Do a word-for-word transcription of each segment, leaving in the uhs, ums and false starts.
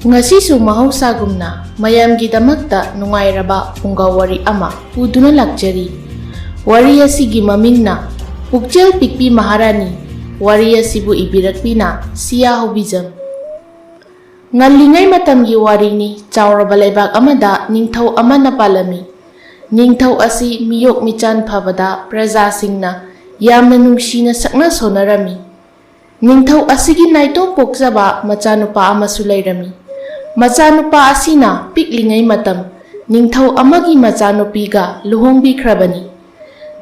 ꯉꯁꯤꯁꯨ ꯃꯍꯧꯁꯥꯒꯨꯝꯅ ꯃꯌꯥꯝꯒꯤꯗꯃꯛꯇ ꯅꯨꯡꯉꯥꯏꯔꯕ ꯐꯨꯡꯒꯥ ꯋꯥꯔꯤ ꯑꯃ ꯄꯨꯗꯨꯅ ꯂꯥꯛꯆꯔꯤ꯫ ꯋꯥꯔꯤ ꯑꯁꯤꯒꯤ ꯃꯃꯤꯡꯅ ꯄꯨꯛꯆꯦꯜ ꯄꯤꯛꯄꯤ ꯃꯍꯥꯔꯥꯅꯤ꯫ ꯋꯥꯔꯤ ꯑꯁꯤꯕꯨ ꯏꯕꯤꯔꯛꯄꯤꯅ ꯁꯤꯌꯥ ꯍꯧꯕꯤꯖꯝ꯫ ꯉꯜꯂꯤꯉꯩ ꯃꯇꯝꯒꯤ ꯋꯥꯔꯤꯅꯤ꯫ ꯆꯥꯎꯔꯕ ꯂꯩꯕꯥꯛ ꯑꯃꯗ ꯅꯤꯡꯊꯧ ꯑꯃꯅ ꯄꯥꯜꯂꯝꯃꯤ꯫ ꯅꯤꯡꯊꯧ ꯑꯁꯤ ꯃꯤꯌꯣꯛ ꯃꯤꯆꯥꯟ ꯐꯕꯗ ꯄ꯭ꯔꯖꯥꯁꯤꯡꯅ ꯌꯥꯝꯅ ꯅꯨꯡꯁꯤꯅ ꯁꯛꯅ ꯁꯣꯟꯅꯔꯝꯃꯤ꯫ ꯅꯤꯡꯊꯧ ꯑꯁꯤꯒꯤ ꯅꯥꯏꯇꯣꯝ ꯄꯣꯛꯆꯕ ꯃꯆꯥꯅꯨꯄꯥ ꯑꯃꯁꯨ ꯂꯩꯔꯝꯃꯤ꯫ ꯃꯆꯥꯅꯨꯄꯥ ꯑꯁꯤꯅ ꯄꯤꯛꯂꯤꯉꯩ ꯃꯇꯝ ꯅꯤꯡꯊꯧ ꯑꯃꯒꯤ ꯃꯆꯥꯅꯨꯄꯤꯒ ꯂꯨꯍꯣꯡꯕꯤꯈ꯭ꯔꯕꯅꯤ꯫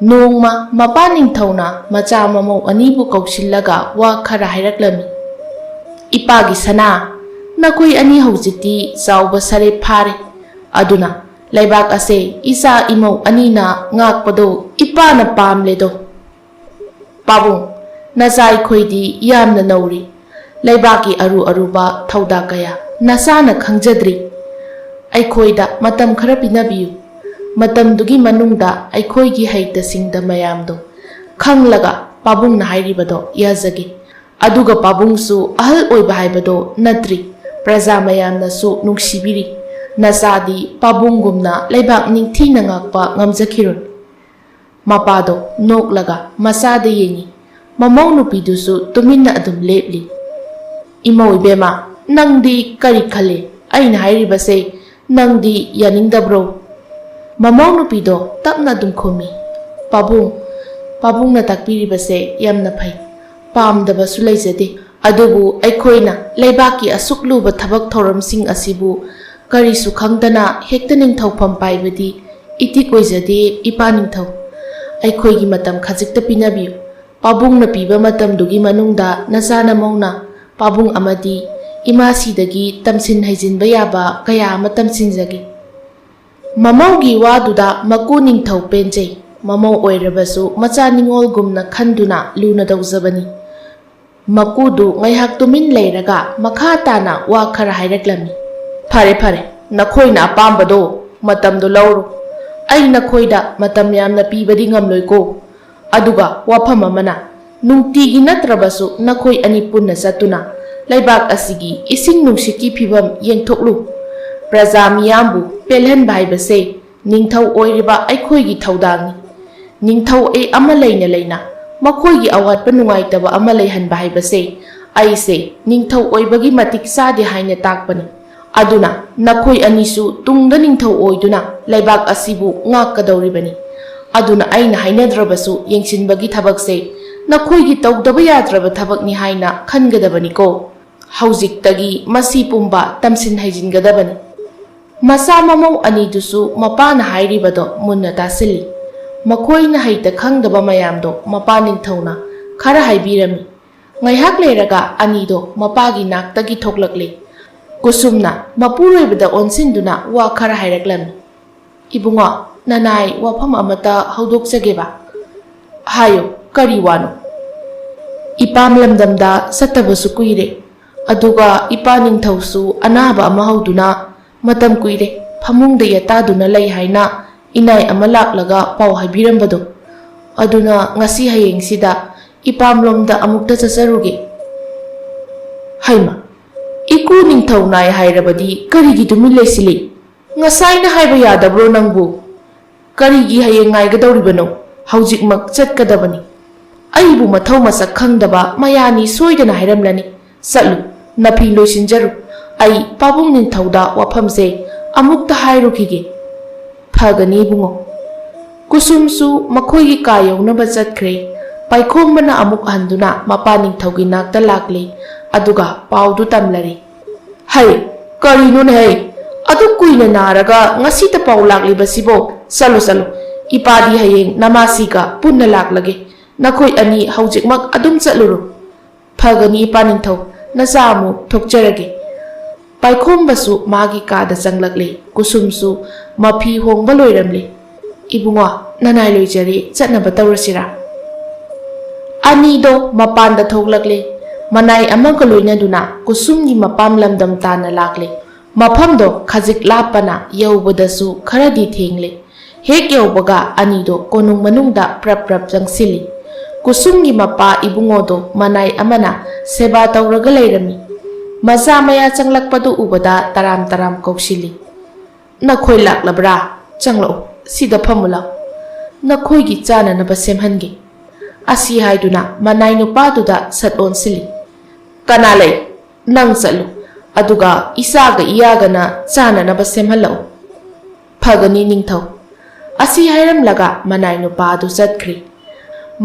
ꯅꯣꯡꯃ ꯃꯄꯥ ꯅꯤꯡꯊꯧꯅ ꯃꯆꯥ ꯃꯃꯧ ꯑꯅꯤꯕꯨ ꯀꯧꯁꯤꯜꯂꯒ ꯋꯥ ꯈꯔ ꯍꯥꯏꯔꯛꯂꯝꯃꯤ꯫ "ꯏꯄꯥꯒꯤ ꯁꯅꯥ, ꯅꯈꯣꯏ ꯑꯅꯤ ꯍꯧꯖꯤꯛꯇꯤ ꯆꯥꯎꯕ ꯁꯔꯦꯞ ꯐꯥꯔꯦ꯫ ꯑꯗꯨꯅ ꯂꯩꯕꯥꯛ ꯑꯁꯦ ꯏꯆꯥ ꯏꯃꯧ ꯑꯅꯤꯅ ꯉꯥꯛꯄꯗꯣ ꯏꯄꯥꯅ ꯄꯥꯝꯂꯦꯗꯣ꯫ ꯄꯥꯕꯨꯡ, ꯅꯆꯥ ꯑꯩꯈꯣꯏꯗꯤ ꯌꯥꯝꯅ ꯅꯧꯔꯤ꯫ ꯂꯩꯕꯥꯛꯀꯤ ꯑꯔꯨ ꯑꯔꯨꯕ ꯊꯧꯗꯥꯡ ꯀꯌꯥ ꯅꯆꯥꯅ ꯈꯪꯖꯗ꯭ꯔꯤ꯫ ꯑꯩꯈꯣꯏꯗ ꯃꯇꯝ ꯈꯔ ꯄꯤꯅꯕꯤꯌꯨ꯫ ꯃꯇꯝꯗꯨꯒꯤ ꯃꯅꯨꯡꯗ ꯑꯩꯈꯣꯏꯒꯤ ꯍꯩꯇ ꯁꯤꯡꯗ ꯃꯌꯥꯝꯗꯣ ꯈꯪꯂꯒ ꯄꯥꯕꯨꯡꯅ ꯍꯥꯏꯔꯤꯕꯗꯣ ꯌꯥꯖꯒꯦ꯫ ꯑꯗꯨꯒ ꯄꯥꯕꯨꯡꯁꯨ ꯑꯍꯜ ꯑꯣꯏꯕ ꯍꯥꯏꯕꯗꯣ ꯅꯠꯇ꯭ꯔꯤ꯫ ꯄ꯭ꯔꯖꯥ ꯃꯌꯥꯝꯅꯁꯨ ꯅꯨꯡꯁꯤꯕꯤꯔꯤ꯫ ꯅꯆꯥꯗꯤ ꯄꯥꯕꯨꯡꯒꯨꯝꯅ ꯂꯩꯕꯥꯛ ꯅꯤꯡꯊꯤꯅ ꯉꯥꯛꯄ ꯉꯝꯖꯈꯤꯔꯣꯏ꯫" ꯃꯄꯥꯗꯣ ꯅꯣꯛꯂꯒ ꯃꯆꯥꯗ ꯌꯦꯡꯉꯤ꯫ ꯃꯃꯧ ꯅꯨꯄꯤꯗꯨꯁꯨ ꯇꯨꯃꯤꯟꯅ ꯑꯗꯨꯝ ꯂꯦꯞꯂꯤ꯫ "ꯏꯃꯧ ꯏꯕꯦꯝꯃ, ꯅꯪꯗꯤ ꯀꯔꯤ ꯈꯜꯂꯤ? ꯑꯩꯅ ꯍꯥꯏꯔꯤꯕꯁꯦ ꯅꯪꯗꯤ ꯌꯥꯅꯤꯡꯗꯕ꯭ꯔꯣ?" ꯃꯃꯧ ꯅꯨꯄꯤꯗꯣ ꯇꯞꯅ ꯑꯗꯨꯝ ꯈꯨꯝꯃꯤ, "ꯄꯥꯕꯨꯡ, ꯄꯥꯕꯨꯡꯅ ꯇꯥꯛꯄꯤꯔꯤꯕꯁꯦ ꯌꯥꯝꯅ ꯐꯩ꯫ ꯄꯥꯝꯗꯕꯁꯨ ꯂꯩꯖꯗꯦ꯫ ꯑꯗꯨꯕꯨ ꯑꯩꯈꯣꯏꯅ ꯂꯩꯕꯥꯛꯀꯤ ꯑꯁꯨꯛ ꯂꯨꯕ ꯊꯕꯛ ꯊꯧꯔꯝꯁꯤꯡ ꯑꯁꯤꯕꯨ ꯀꯔꯤꯁꯨ ꯈꯪꯗꯅ ꯍꯦꯛꯇ ꯅꯤꯡꯊꯧꯐꯝ ꯄꯥꯏꯕꯗꯤ ꯏꯇꯤꯛ ꯑꯣꯏꯖꯗꯦ꯫ ꯏꯄꯥ ꯅꯤꯡꯊꯧ, ꯑꯩꯈꯣꯏꯒꯤ ꯃꯇꯝ ꯈꯖꯤꯛꯇ ꯄꯤꯅꯕꯤꯌꯨ꯫ ꯄꯥꯕꯨꯡꯅ ꯄꯤꯕ ꯃꯇꯝꯗꯨꯒꯤ ꯃꯅꯨꯡꯗ ꯅꯆꯥ ꯅꯃꯧꯅ ꯄꯥꯕꯨꯡ ꯑꯃꯗꯤ ꯏꯃꯥꯁꯤꯗꯒꯤ ꯇꯝꯁꯤꯟ ꯍꯩꯖꯤꯟꯕ ꯌꯥꯕ ꯀꯌꯥ ꯑꯃ ꯇꯝꯁꯤꯟꯖꯒꯦ꯫" ꯃꯃꯧꯒꯤ ꯋꯥꯗꯨꯗ ꯃꯀꯨ ꯅꯤꯡꯊꯧ ꯄꯦꯟꯖꯩ꯫ ꯃꯃꯧ ꯑꯣꯏꯔꯕꯁꯨ ꯃꯆꯥ ꯅꯤꯡꯉꯣꯜꯒꯨꯝꯅ ꯈꯟꯗꯨꯅ ꯂꯨꯅ ꯇꯧꯖꯕꯅꯤ꯫ ꯃꯀꯨꯗꯨ ꯉꯥꯏꯍꯥꯛ ꯇꯨꯃꯤꯟ ꯂꯩꯔꯒ ꯃꯈꯥ ꯇꯥꯅ ꯋꯥ ꯈꯔ ꯍꯥꯏꯔꯛꯂꯝꯃꯤ꯫ "ꯐꯔꯦ, ꯐꯔꯦ, ꯅꯈꯣꯏꯅ ꯑꯄꯥꯝꯕꯗꯣ ꯃꯇꯝꯗꯣ ꯂꯧꯔꯣ꯫ ꯑꯩ ꯅꯈꯣꯏꯗ ꯃꯇꯝ ꯌꯥꯝꯅ ꯄꯤꯕꯗꯤ ꯉꯝꯂꯣꯏꯀꯣ꯫ ꯑꯗꯨꯒ ꯋꯥꯐꯝ ꯑꯃꯅ, ꯅꯨꯡꯇꯤꯒꯤ ꯅꯠꯇ꯭ꯔꯕꯁꯨ ꯅꯈꯣꯏ ꯑꯅꯤ ꯄꯨꯟꯅ ꯆꯠꯇꯨꯅ ꯂꯩꯕꯥꯛ ꯑꯁꯤꯒꯤ ꯏꯁꯤꯡ ꯅꯨꯡꯁꯤꯠꯀꯤ ꯐꯤꯕꯝ ꯌꯦꯡꯊꯣꯛꯂꯨ꯫ ꯄ꯭ꯔꯖꯥ ꯃꯤꯌꯥꯝꯕꯨ ꯄꯦꯜꯍꯟꯕ ꯍꯥꯏꯕꯁꯦ ꯅꯤꯡꯊꯧ ꯑꯣꯏꯔꯤꯕ ꯑꯩꯈꯣꯏꯒꯤ ꯊꯧꯗꯥꯡꯅꯤ꯫ ꯅꯤꯡꯊꯧ ꯑꯩ ꯑꯃ ꯂꯩꯅ ꯂꯩꯅ ꯃꯈꯣꯏꯒꯤ ꯑꯋꯥꯠꯄ ꯅꯨꯡꯉꯥꯏꯇꯕ ꯑꯃ ꯂꯩꯍꯟꯕ ꯍꯥꯏꯕꯁꯦ ꯑꯩꯁꯦ ꯅꯤꯡꯊꯧ ꯑꯣꯏꯕꯒꯤ ꯃꯇꯤꯛ ꯆꯥꯗꯦ ꯍꯥꯏꯅ ꯇꯥꯛꯄꯅꯤ꯫ ꯑꯗꯨꯅ ꯅꯈꯣꯏ ꯑꯅꯤꯁꯨ ꯇꯨꯡꯗ ꯅꯤꯡꯊꯧ ꯑꯣꯏꯗꯨꯅ ꯂꯩꯕꯥꯛ ꯑꯁꯤꯕꯨ ꯉꯥꯛꯀꯗꯧꯔꯤꯕꯅꯤ꯫ ꯑꯗꯨꯅ ꯑꯩꯅ ꯍꯥꯏꯅꯗ꯭ꯔꯕꯁꯨ ꯌꯦꯡꯁꯤꯟꯕꯒꯤ ꯊꯕꯛꯁꯦ ꯅꯈꯣꯏꯒꯤ ꯇꯧꯗꯕ ꯌꯥꯗ꯭ꯔꯕ ꯊꯕꯛꯅꯤ ꯍꯥꯏꯅ ꯈꯟꯒꯗꯕꯅꯤꯀꯣ꯫ ꯍꯧꯖꯤꯛꯇꯒꯤ ꯃꯁꯤ ꯄꯨꯝꯕ ꯇꯝꯁꯤꯟ ꯍꯩꯖꯤꯟꯒꯗꯕꯅꯤ꯫ ꯃꯆꯥ ꯃꯃꯧ ꯑꯅꯤꯗꯨꯁꯨ ꯃꯄꯥꯅ ꯍꯥꯏꯔꯤꯕꯗꯣ ꯃꯨꯟꯅ ꯇꯥꯁꯤꯜꯂꯤ꯫ ꯃꯈꯣꯏꯅ ꯍꯩꯇ ꯈꯪꯗꯕ ꯃꯌꯥꯝꯗꯣ ꯃꯄꯥ ꯅꯤꯡꯊꯧꯅ ꯈꯔ ꯍꯥꯏꯕꯤꯔꯝꯃꯤ꯫ ꯉꯥꯏꯍꯥꯛ ꯂꯩꯔꯒ ꯑꯅꯤꯗꯣ ꯃꯄꯥꯒꯤ ꯅꯥꯛꯇꯒꯤ ꯊꯣꯛꯂꯛꯂꯦ꯫ ꯀꯨꯁꯨꯝꯅ ꯃꯄꯨꯔꯣꯏꯕꯗ ꯑꯣꯟꯁꯤꯟꯗꯨꯅ ꯋꯥ ꯈꯔ ꯍꯥꯏꯔꯛꯂꯝꯃꯤ꯫ "ꯏꯕꯨꯡꯉꯣ, ꯅꯅꯥꯏ ꯋꯥꯐꯝ ꯑꯃꯇ ꯍꯧꯗꯣꯛꯆꯒꯦꯕ꯫" "ꯍꯥꯏꯌꯨ, ꯀꯔꯤ ꯋꯥꯅꯣ?" "ꯏꯄꯥꯝ ꯂꯝꯗꯝꯗ ꯆꯠꯇꯕꯁꯨ ꯀꯨꯏꯔꯦ, ꯑꯗꯨꯒ ꯏꯄꯥ ꯅꯤꯡꯊꯧꯁꯨ ꯑꯅꯥꯕ ꯑꯃ ꯍꯧꯗꯨꯅ ꯃꯇꯝ ꯀꯨꯏꯔꯦ ꯐꯃꯨꯡꯗ ꯌꯦꯇꯥꯗꯨꯅ ꯂꯩ ꯍꯥꯏꯅ ꯏꯅꯥꯏ ꯑꯃ ꯂꯥꯛꯂꯒ ꯄꯥꯎ ꯍꯥꯏꯕꯤꯔꯝꯕꯗꯣ, ꯑꯗꯨꯅ ꯉꯁꯤ ꯍꯌꯦꯡꯁꯤꯗ ꯏꯄꯥꯝꯂꯣꯝꯗ ꯑꯃꯨꯛꯇ ꯆꯠꯆꯔꯨꯒꯦ꯫" "ꯍꯩꯃ, ꯏꯀꯨ ꯅꯤꯡꯊꯧ ꯅꯥꯏ ꯍꯥꯏꯔꯕꯗꯤ ꯀꯔꯤꯒꯤ ꯇꯨꯃꯤꯟ ꯂꯩꯁꯤꯜꯂꯤ? ꯉꯁꯥꯏꯅ ꯍꯥꯏꯕ ꯌꯥꯗꯕ꯭ꯔꯣ ꯅꯪꯕꯨ? ꯀꯔꯤꯒꯤ ꯍꯌꯦꯡ ꯉꯥꯏꯒꯗꯧꯔꯤꯕꯅꯣ? ꯍꯧꯖꯤꯛꯃꯛ ꯆꯠꯀꯗꯕꯅꯤ꯫" "ꯑꯩꯕꯨ ꯃꯊꯧ ꯃꯁꯛ ꯈꯪꯗꯕ ꯃꯌꯥꯅꯤ ꯁꯣꯏꯗꯅ ꯍꯥꯏꯔꯝꯂꯅꯤ꯫ ꯆꯠꯂꯨ, ꯅꯐꯤ ꯂꯣꯏꯁꯤꯟꯖꯔꯨ꯫ ꯑꯩ ꯄꯥꯕꯨꯡ ꯅꯤꯡꯊꯧꯗ ꯋꯥꯐꯝꯁꯦ ꯑꯃꯨꯛꯇ ꯍꯥꯏꯔꯨꯈꯤꯒꯦ꯫" "ꯐꯒꯅꯤ ꯏꯕꯨꯡꯉꯣ꯫" ꯀꯨꯁꯨꯝꯁꯨ ꯃꯈꯣꯏꯒꯤ ꯀꯥ ꯌꯧꯅꯕ ꯆꯠꯈ꯭ꯔꯦ꯫ ꯄꯥꯏꯈꯣꯝꯕꯅ ꯑꯃꯨꯛ ꯍꯟꯗꯨꯅ ꯃꯄꯥ ꯅꯤꯡꯊꯧꯒꯤ ꯅꯥꯛꯇ ꯂꯥꯛꯂꯦ, ꯑꯗꯨꯒ ꯄꯥꯎꯗꯨ ꯇꯝꯂꯔꯦ꯫ "ꯍꯩ, ꯀꯔꯤꯅꯣꯅꯦ ꯍꯩ? ꯑꯗꯨꯛ ꯀꯨꯏꯅ ꯅꯥꯔꯒ ꯉꯁꯤꯇ ꯄꯥꯎ ꯂꯥꯛꯂꯤꯕꯁꯤꯕꯣ? ꯆꯠꯂꯣ, ꯆꯠꯂꯣ꯫ ꯏꯄꯥꯗꯤ ꯍꯌꯦꯡ ꯅꯃꯥꯁꯤꯒ ꯄꯨꯟꯅ ꯂꯥꯛꯂꯒꯦ꯫ ꯅꯈꯣꯏ ꯑꯅꯤ ꯍꯧꯖꯤꯛꯃꯛ ꯑꯗꯨꯝ ꯆꯠꯂꯨꯔꯣ꯫" "ꯐꯒꯅꯤ ꯏꯄꯥ ꯅꯤꯡꯊꯧ, ꯅꯆꯥ ꯑꯃꯨꯛ ꯊꯣꯛꯆꯔꯒꯦ꯫" ꯄꯥꯏꯈꯣꯝꯕꯁꯨ ꯃꯥꯒꯤ ꯀꯥꯗ ꯆꯪꯂꯛꯂꯦ꯫ ꯀꯨꯁꯨꯝꯁꯨ ꯃꯐꯤ ꯍꯣꯡꯕ ꯂꯣꯏꯔꯝꯂꯦ꯫ "ꯏꯕꯨꯡꯉꯣ, ꯅꯅꯥꯏ ꯂꯣꯏꯖꯔꯦ, ꯆꯠꯅꯕ ꯇꯧꯔꯁꯤꯔꯥ?" ꯑꯅꯤꯗꯣ ꯃꯄꯥꯟꯗ ꯊꯣꯛꯂꯛꯂꯦ꯫ ꯃꯅꯥꯏ ꯑꯃꯒ ꯂꯣꯏꯅꯗꯨꯅ ꯀꯨꯁꯨꯝꯒꯤ ꯃꯄꯥꯝ ꯂꯝꯗꯝ ꯇꯥꯟꯅ ꯂꯥꯛꯂꯦ꯫ ꯃꯐꯝꯗꯣ ꯈꯖꯤꯛ ꯂꯥꯞꯄꯅ ꯌꯧꯕꯗꯁꯨ ꯈꯔꯗꯤ ꯊꯦꯡꯂꯦ꯫ ꯍꯦꯛ ꯌꯧꯕꯒ ꯑꯅꯤꯗꯣ ꯀꯣꯅꯨꯡ ꯃꯅꯨꯡꯗ ꯄ꯭ꯔꯞ ꯄ꯭ꯔꯞ ꯆꯪꯁꯤꯜꯂꯤ꯫ ꯀꯨꯁꯨꯝꯒꯤ ꯃꯄꯥ ꯏꯕꯨꯡꯉꯣꯗꯣ ꯃꯅꯥꯏ ꯑꯃꯅ ꯁꯦꯕꯥ ꯇꯧꯔꯒ ꯂꯩꯔꯝꯃꯤ꯫ ꯃꯆꯥ ꯃꯌꯥ ꯆꯪꯂꯛꯄꯗꯨ ꯎꯕꯗ ꯇꯔꯥꯝ ꯇꯔꯥꯝ ꯀꯧꯁꯤꯜꯂꯤ꯫ "ꯅꯈꯣꯏ ꯂꯥꯛꯂꯕ꯭ꯔꯥ? ꯆꯪꯂꯛꯎ, ꯁꯤꯗ ꯐꯝꯃꯨ ꯂꯥꯎ꯫ ꯅꯈꯣꯏꯒꯤ ꯆꯥꯅꯅꯕ ꯁꯦꯝꯍꯟꯒꯦ"꯫ ꯑꯁꯤ ꯍꯥꯏꯗꯨꯅ ꯃꯅꯥꯏ ꯅꯨꯄꯥꯗꯨꯗ ꯁꯠ ꯑꯣꯟꯁꯤꯜꯂꯤ꯫ "ꯀꯅꯥ ꯂꯩ? ꯅꯪ ꯆꯠꯂꯨ, ꯑꯗꯨꯒ ꯏꯆꯥꯒ ꯏꯌꯥꯒꯅ ꯆꯥꯅꯅꯕ ꯁꯦꯝꯍꯜꯂꯛꯎ"꯫ "ꯐꯒꯅꯤ ꯅꯤꯡꯊꯧ"꯫ ꯑꯁꯤ ꯍꯥꯏꯔꯝꯂꯒ ꯃꯅꯥꯏ ꯅꯨꯄꯥ ꯑꯗꯨ ꯆꯠꯈ꯭ꯔꯦ꯫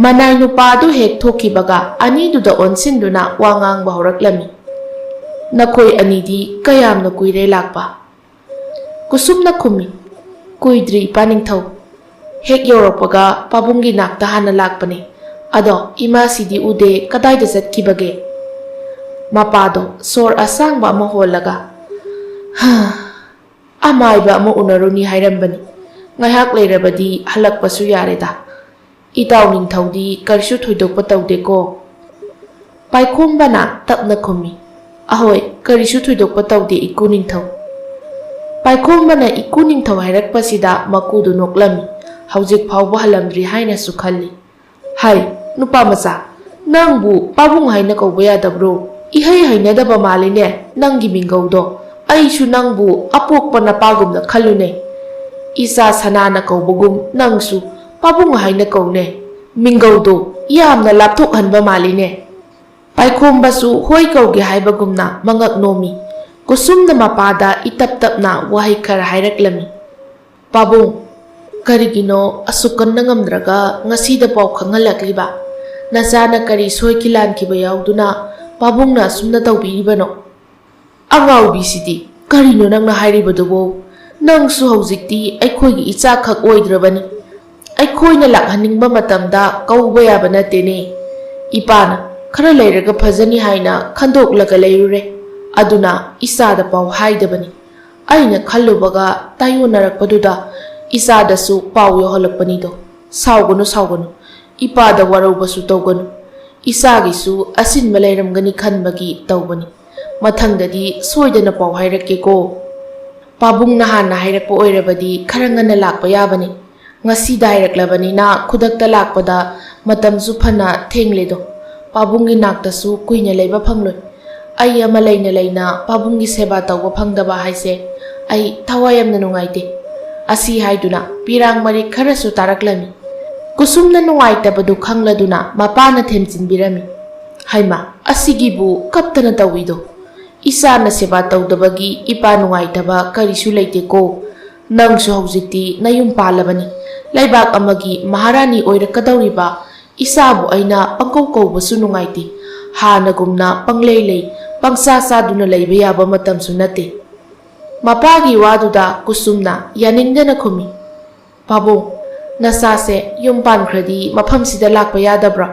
ꯃꯅꯥꯏ ꯅꯨꯄꯥ ꯑꯗꯨ ꯍꯦꯛ ꯊꯣꯛꯈꯤꯕꯒ ꯑꯅꯤꯗꯨꯗ ꯑꯣꯟꯁꯤꯟꯗꯨꯅ ꯋꯥ ꯉꯥꯡꯕ ꯍꯧꯔꯛꯂꯝꯃꯤ꯫ "ꯅꯈꯣꯏ ꯑꯅꯤꯗꯤ ꯀꯌꯥꯝꯅ ꯀꯨꯏꯔꯦ ꯂꯥꯛꯄ?" ꯀꯨꯁꯨꯝꯅ ꯈꯨꯝꯃꯤ, "ꯀꯨꯏꯗ꯭ꯔꯤ ꯏꯄꯥ ꯅꯤꯡꯊꯧ꯫ ꯍꯦꯛ ꯌꯧꯔꯛꯄꯒ ꯄꯥꯕꯨꯡꯒꯤ ꯅꯥꯛꯇ ꯍꯥꯟꯅ ꯂꯥꯛꯄꯅꯦ꯫ ꯑꯗꯣ ꯏꯃꯥꯁꯤꯗꯤ ꯎꯗꯦ, ꯀꯗꯥꯏꯗ ꯆꯠꯈꯤꯕꯒꯦ?" ꯃꯄꯥꯗꯣ ꯁꯣꯔ ꯑꯁꯥꯡꯕ ꯑꯃ ꯍꯣꯜꯂꯒ, "ꯍꯥ, ꯑꯃꯥꯏꯕ ꯑꯃ ꯎꯅꯔꯨꯅꯤ ꯍꯥꯏꯔꯝꯕꯅꯤ꯫ ꯉꯥꯏꯍꯥꯛ ꯂꯩꯔꯕꯗꯤ ꯍꯜꯂꯛꯄꯁꯨ ꯌꯥꯔꯦꯗ꯫ ꯏꯇꯥꯎ ꯅꯤꯡꯊꯧꯗꯤ ꯀꯔꯤꯁꯨ ꯊꯣꯏꯗꯣꯛꯄ ꯇꯧꯗꯦꯀꯣ?" ꯄꯥꯏꯈꯣꯝꯕꯅ ꯇꯞꯅ ꯈꯨꯝꯃꯤ, "ꯑꯍꯣꯏ, ꯀꯔꯤꯁꯨ ꯊꯣꯏꯗꯣꯛꯄ ꯇꯧꯗꯦ ꯏꯀꯨ ꯅꯤꯡꯊꯧ"꯫ ꯄꯥꯏꯈꯣꯝꯕꯅ ꯏꯀꯨ ꯅꯤꯡꯊꯧ ꯍꯥꯏꯔꯛꯄꯁꯤꯗ ꯃꯀꯨꯗꯨ ꯅꯣꯛꯂꯝꯃꯤ꯫ ꯍꯧꯖꯤꯛ ꯐꯥꯎꯕ ꯍꯜꯂꯝꯗ꯭ꯔꯤ ꯍꯥꯏꯅꯁꯨ ꯈꯜꯂꯤ꯫ "ꯍꯥꯏ, ꯅꯨꯄꯥ ꯃꯆꯥ, ꯅꯪꯕꯨ ꯄꯥꯕꯨꯡ ꯍꯥꯏꯅ ꯀꯧꯕ ꯌꯥꯗꯕ꯭ꯔꯣ? ꯏꯍꯩ ꯍꯩꯅꯗꯕ ꯃꯥꯜꯂꯤꯅꯦ ꯅꯪꯒꯤ ꯃꯤꯡꯒꯧꯗꯣ꯫ ꯑꯩꯁꯨ ꯅꯪꯕꯨ ꯑꯄꯣꯛꯄ ꯅꯄꯥꯒꯨꯝꯅ ꯈꯜꯂꯨꯅꯦ꯫ ꯏꯆꯥ ꯁꯅꯥꯅ ꯀꯧꯕꯒꯨꯝ ꯅꯪꯁꯨ ꯄꯥꯕꯨꯡ ꯍꯥꯏꯅ ꯀꯧꯅꯦ꯫ ꯃꯤꯡꯒꯧꯗꯣ ꯌꯥꯝꯅ ꯂꯥꯞꯊꯣꯛꯍꯟꯕ ꯃꯥꯜꯂꯤꯅꯦ"꯫ ꯄꯥꯏꯈꯣꯝꯕꯁꯨ ꯍꯣꯏ ꯀꯧꯒꯦ ꯍꯥꯏꯕꯒꯨꯝꯅ ꯃꯉꯛ ꯅꯣꯝꯃꯤ꯫ ꯀꯨꯁꯨꯝꯅ ꯃꯄꯥꯗ ꯏꯇꯞ ꯇꯞꯅ ꯋꯥꯍꯩ ꯈꯔ ꯍꯥꯏꯔꯛꯂꯝꯃꯤ꯫ "ꯄꯥꯕꯨꯡ, ꯀꯔꯤꯒꯤꯅꯣ ꯑꯁꯨꯛ ꯀꯟꯅ ꯉꯝꯗ꯭ꯔꯒ ꯉꯁꯤꯗ ꯄꯥꯎ ꯈꯪꯍꯜꯂꯛꯂꯤꯕ? ꯅꯆꯥꯅ ꯀꯔꯤ ꯁꯣꯏꯈꯤ ꯂꯥꯟꯈꯤꯕ ꯌꯥꯎꯗꯨꯅ ꯄꯥꯕꯨꯡꯅ ꯑꯁꯨꯝꯅ ꯇꯧꯕꯤꯔꯤꯕꯅꯣ?" "ꯑꯉꯥꯎꯕꯤꯁꯤꯗꯤ, ꯀꯔꯤꯅꯣ ꯅꯪꯅ ꯍꯥꯏꯔꯤꯕꯗꯨꯕꯣ? ꯅꯪꯁꯨ ꯍꯧꯖꯤꯛꯇꯤ ꯑꯩꯈꯣꯏꯒꯤ ꯏꯆꯥꯈꯛ ꯑꯣꯏꯗ꯭ꯔꯕꯅꯤ꯫ ꯑꯩꯈꯣꯏꯅ ꯂꯥꯛꯍꯟꯅꯤꯡꯕ ꯃꯇꯝꯗ ꯀꯧꯕ ꯌꯥꯕ ꯅꯠꯇꯦꯅꯦ꯫ ꯏꯄꯥꯅ ꯈꯔ ꯂꯩꯔꯒ ꯐꯖꯅꯤ ꯍꯥꯏꯅ ꯈꯟꯗꯣꯛꯂꯒ ꯂꯩꯔꯨꯔꯦ꯫ ꯑꯗꯨꯅ ꯏꯆꯥꯗ ꯄꯥꯎ ꯍꯥꯏꯗꯕꯅꯤ꯫ ꯑꯩꯅ ꯈꯜꯂꯨꯕꯒ ꯇꯥꯏꯌꯣꯟꯅꯔꯛꯄꯗꯨꯗ ꯏꯆꯥꯗꯁꯨ ꯄꯥꯎ ꯌꯧꯍꯜꯂꯛꯄꯅꯤꯗꯣ꯫ ꯁꯥꯎꯒꯅꯨ, ꯁꯥꯎꯒꯅꯨ꯫ ꯏꯄꯥꯗ ꯋꯥꯔꯧꯕꯁꯨ ꯇꯧꯒꯅꯨ꯫ ꯏꯆꯥꯒꯤꯁꯨ ꯑꯁꯤꯟꯕ ꯂꯩꯔꯝꯒꯅꯤ ꯈꯟꯕꯒꯤ ꯇꯧꯕꯅꯤ꯫ ꯃꯊꯪꯗꯗꯤ ꯁꯣꯏꯗꯅ ꯄꯥꯎ ꯍꯥꯏꯔꯛꯀꯦꯀꯣ꯫ ꯄꯥꯕꯨꯡꯅ ꯍꯥꯟꯅ ꯍꯥꯏꯔꯛꯄ ꯑꯣꯏꯔꯕꯗꯤ ꯈꯔ ꯉꯟꯅ ꯂꯥꯛꯄ ꯌꯥꯕꯅꯤ꯫ ꯉꯁꯤꯗ ꯍꯥꯏꯔꯛꯂꯕꯅꯤꯅ ꯈꯨꯗꯛꯇ ꯂꯥꯛꯄꯗ ꯃꯇꯝꯁꯨ ꯐꯅ ꯊꯦꯡꯂꯦꯗꯣ꯫ ꯄꯥꯕꯨꯡꯒꯤ ꯅꯥꯛꯇꯁꯨ ꯀꯨꯏꯅ ꯂꯩꯕ ꯐꯪꯂꯣꯏ꯫ ꯑꯩ ꯑꯃ ꯂꯩꯅ ꯂꯩꯅ ꯄꯥꯕꯨꯡꯒꯤ ꯁꯦꯕꯥ ꯇꯧꯕ ꯐꯪꯗꯕ ꯍꯥꯏꯁꯦ ꯑꯩ ꯊꯋꯥꯏ ꯌꯥꯝꯅ ꯅꯨꯡꯉꯥꯏꯇꯦ꯫ ꯑꯁꯤ ꯍꯥꯏꯗꯨꯅ ꯄꯤꯔꯥꯡ ꯃꯔꯤꯛ ꯈꯔꯁꯨ ꯇꯥꯔꯛꯂꯝꯃꯤ꯫ ꯀꯨꯁꯨꯝꯅ ꯅꯨꯡꯉꯥꯏꯇꯕꯗꯨ ꯈꯪꯂꯗꯨꯅ ꯃꯄꯥꯅ ꯊꯦꯝꯖꯤꯟꯕꯤꯔꯝꯃꯤ꯫ "ꯍꯩꯃꯥ, ꯑꯁꯤꯒꯤꯕꯨ ꯀꯞꯇꯅ ꯇꯧꯏꯗꯣ? ꯏꯆꯥꯅ ꯁꯦꯕꯥ ꯇꯧꯗꯕꯒꯤ ꯏꯄꯥ ꯅꯨꯡꯉꯥꯏꯇꯕ ꯀꯔꯤꯁꯨ ꯂꯩꯇꯦꯀꯣ꯫ ꯅꯪꯁꯨ ꯍꯧꯖꯤꯛꯇꯤ ꯅꯌꯨꯝ ꯄꯥꯜꯂꯕꯅꯤ꯫ ꯂꯩꯕꯥꯛ ꯑꯃꯒꯤ ꯃꯍꯥꯔꯥꯅꯤ ꯑꯣꯏꯔꯛꯀꯗꯧꯔꯤꯕ ꯏꯆꯥꯕꯨ ꯑꯩꯅ ꯄꯪꯀꯧ ꯀꯧꯕꯁꯨ ꯅꯨꯡꯉꯥꯏꯇꯦ꯫ ꯍꯥꯟꯅꯒꯨꯝꯅ ꯄꯪꯂꯩ ꯂꯩ, ꯄꯪꯆꯥ ꯆꯥꯗꯨꯅ ꯂꯩꯕ ꯌꯥꯕ ꯃꯇꯝꯁꯨ ꯅꯠꯇꯦ꯫" ꯃꯄꯥꯒꯤ ꯋꯥꯗꯨꯗ ꯀꯨꯁꯨꯝꯅ ꯌꯥꯅꯤꯡꯗꯅ ꯈꯨꯝꯃꯤ, "ꯄꯥꯕꯨꯡ, ꯅꯆꯥꯁꯦ ꯌꯨꯝ ꯄꯥꯟꯈ꯭ꯔꯗꯤ ꯃꯐꯝꯁꯤꯗ ꯂꯥꯛꯄ ꯌꯥꯗꯕ꯭ꯔꯥ?"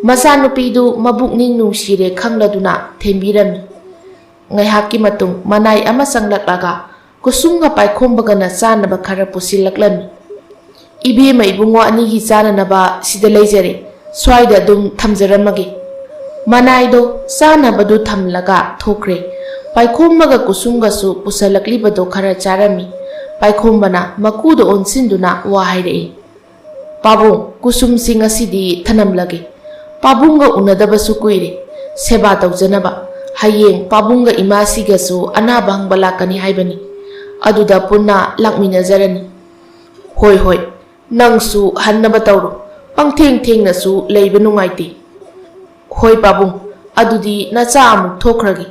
ꯃꯆꯥꯅꯨꯄꯤꯗꯨ ꯃꯕꯨꯛꯅꯤꯡ ꯅꯨꯡꯁꯤꯔꯦ ꯈꯪꯂꯗꯨꯅ ꯊꯦꯝꯕꯤꯔꯝꯃꯤ꯫ ꯉꯥꯏꯍꯥꯛꯀꯤ ꯃꯇꯨꯡ ꯃꯅꯥꯏ ꯑꯃ ꯆꯪꯂꯛꯂꯒ ꯀꯨꯁꯨꯝꯒ ꯄꯥꯏꯈꯣꯝꯕꯒꯅ ꯆꯥꯅꯕ ꯈꯔ ꯄꯨꯁꯤꯜꯂꯛꯂꯝꯃꯤ꯫ "ꯏꯕꯦꯝꯃ ꯏꯕꯨꯡꯉꯣ ꯑꯅꯤꯒꯤ ꯆꯥꯅꯅꯕ ꯁꯤꯗ ꯂꯩꯖꯔꯦ, ꯁ꯭ꯋꯥꯏꯗ ꯑꯗꯨꯝ ꯊꯝꯖꯔꯝꯃꯒꯦ꯫" ꯃꯅꯥꯏꯗꯣ ꯆꯥꯅꯕꯗꯨ ꯊꯝꯂꯒ ꯊꯣꯛꯈ꯭ꯔꯦ꯫ ꯄꯥꯏꯈꯣꯝꯕꯒ ꯀꯨꯁꯨꯝꯒꯁꯨ ꯄꯨꯁꯜꯂꯛꯂꯤꯕꯗꯣ ꯈꯔ ꯆꯥꯔꯝꯃꯤ꯫ ꯄꯥꯏꯈꯣꯝꯕꯅ ꯃꯀꯨꯗ ꯑꯣꯟꯁꯤꯟꯗꯨꯅ ꯋꯥ ꯍꯥꯏꯔꯛꯏ, "ꯄꯥꯕꯨꯡ, ꯀꯨꯁꯨꯝꯁꯤ ꯉꯁꯤꯗꯤ ꯊꯅꯝꯂꯒꯦ꯫ ꯄꯥꯕꯨꯡꯒ ꯎꯅꯗꯕꯁꯨ ꯀꯨꯏꯔꯦ꯫ ꯁꯦꯕꯥ ꯇꯧꯖꯅꯕ꯫ ꯍꯌꯦꯡ ꯄꯥꯕꯨꯡꯒ ꯏꯃꯥꯁꯤꯒꯁꯨ ꯑꯅꯥꯕ ꯍꯪꯕ ꯂꯥꯛꯀꯅꯤ ꯍꯥꯏꯕꯅꯤ꯫ ꯑꯗꯨꯗ ꯄꯨꯟꯅ ꯂꯥꯛꯃꯤꯟꯅꯖꯔꯅꯤ꯫" "ꯍꯣꯏ, ꯍꯣꯏ, ꯅꯪꯁꯨ ꯍꯟꯅꯕ ꯇꯧꯔꯣ꯫ ꯄꯪꯊꯦꯡ ꯊꯦꯡꯅꯁꯨ ꯂꯩꯕ ꯅꯨꯡꯉꯥꯏꯇꯦ꯫" "ꯍꯣꯏ ꯄꯥꯕꯨꯡ, ꯑꯗꯨꯗꯤ ꯅꯆꯥ ꯑꯃꯨꯛ ꯊꯣꯛꯈ꯭ꯔꯒꯦ꯫"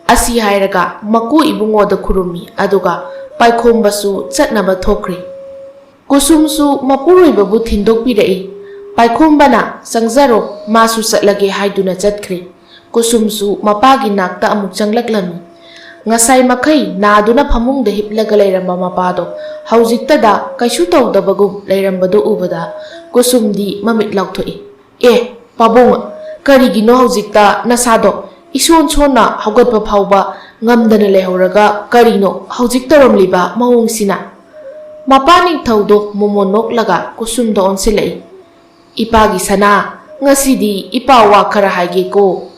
ꯑꯁꯤ ꯍꯥꯏꯔꯒ ꯃꯀꯨ ꯏꯕꯨꯡꯉꯣꯗ ꯈꯨꯔꯨꯝꯃꯤ, ꯑꯗꯨꯒ ꯄꯥꯏꯈꯣꯝꯕꯁꯨ ꯆꯠꯅꯕ ꯊꯣꯛꯈ꯭ꯔꯦ꯫ ꯀꯨꯁꯨꯝꯁꯨ ꯃꯄꯨꯔꯣꯏꯕꯕꯨ ꯊꯤꯟꯗꯣꯛꯄꯤꯔꯛꯏ꯫ ꯄꯥꯏꯈꯣꯝꯕꯅ, "ꯆꯪꯖꯔꯣ, ꯃꯥꯁꯨ ꯆꯠꯂꯒꯦ" ꯍꯥꯏꯗꯨꯅ ꯆꯠꯈ꯭ꯔꯦ꯫ ꯀꯨꯁꯨꯝꯁꯨ ꯃꯄꯥꯒꯤ ꯅꯥꯛꯇ ꯑꯃꯨꯛ ꯆꯪꯂꯛꯂꯝꯃꯤ꯫ ꯉꯁꯥꯏ ꯃꯈꯩ ꯅꯥꯗꯨꯅ ꯐꯃꯨꯡꯗ ꯍꯤꯞꯂꯒ ꯂꯩꯔꯝꯕ ꯃꯄꯥꯗꯣ ꯍꯧꯖꯤꯛꯇꯗ ꯀꯩꯁꯨ ꯇꯧꯗꯕꯒꯨꯝ ꯂꯩꯔꯝꯕꯗꯨ ꯎꯕꯗ ꯀꯨꯁꯨꯝꯗꯤ ꯃꯃꯤꯠ ꯂꯥꯎꯊꯣꯛꯏ꯫ "ꯑꯦ, ꯄꯥꯕꯨꯡ, ꯀꯔꯤꯒꯤꯅꯣ ꯍꯧꯖꯤꯛꯇ ꯅꯁꯥꯗꯣ ꯏꯁꯣꯟ ꯁꯣꯟꯅ ꯍꯧꯒꯠꯄ ꯐꯥꯎꯕ ꯉꯝꯗꯅ ꯂꯩꯍꯧꯔꯒ ꯀꯔꯤꯅꯣ ꯍꯧꯖꯤꯛ ꯇꯧꯔꯝꯂꯤꯕ ꯃꯑꯣꯡꯁꯤꯅ?" ꯃꯄꯥ ꯅꯤꯡꯊꯧꯗꯣ ꯃꯣꯃꯣꯟ ꯅꯣꯛꯂꯒ ꯀꯨꯁꯨꯝꯗ ꯑꯣꯟꯁꯤꯜꯂꯛꯏ꯫ "ꯏꯄꯥꯒꯤ ꯁꯅꯥ, ꯉꯁꯤꯗꯤ ꯏꯄꯥ ꯋꯥ ꯈꯔ ꯍꯥꯏꯒꯦꯀꯣ꯫"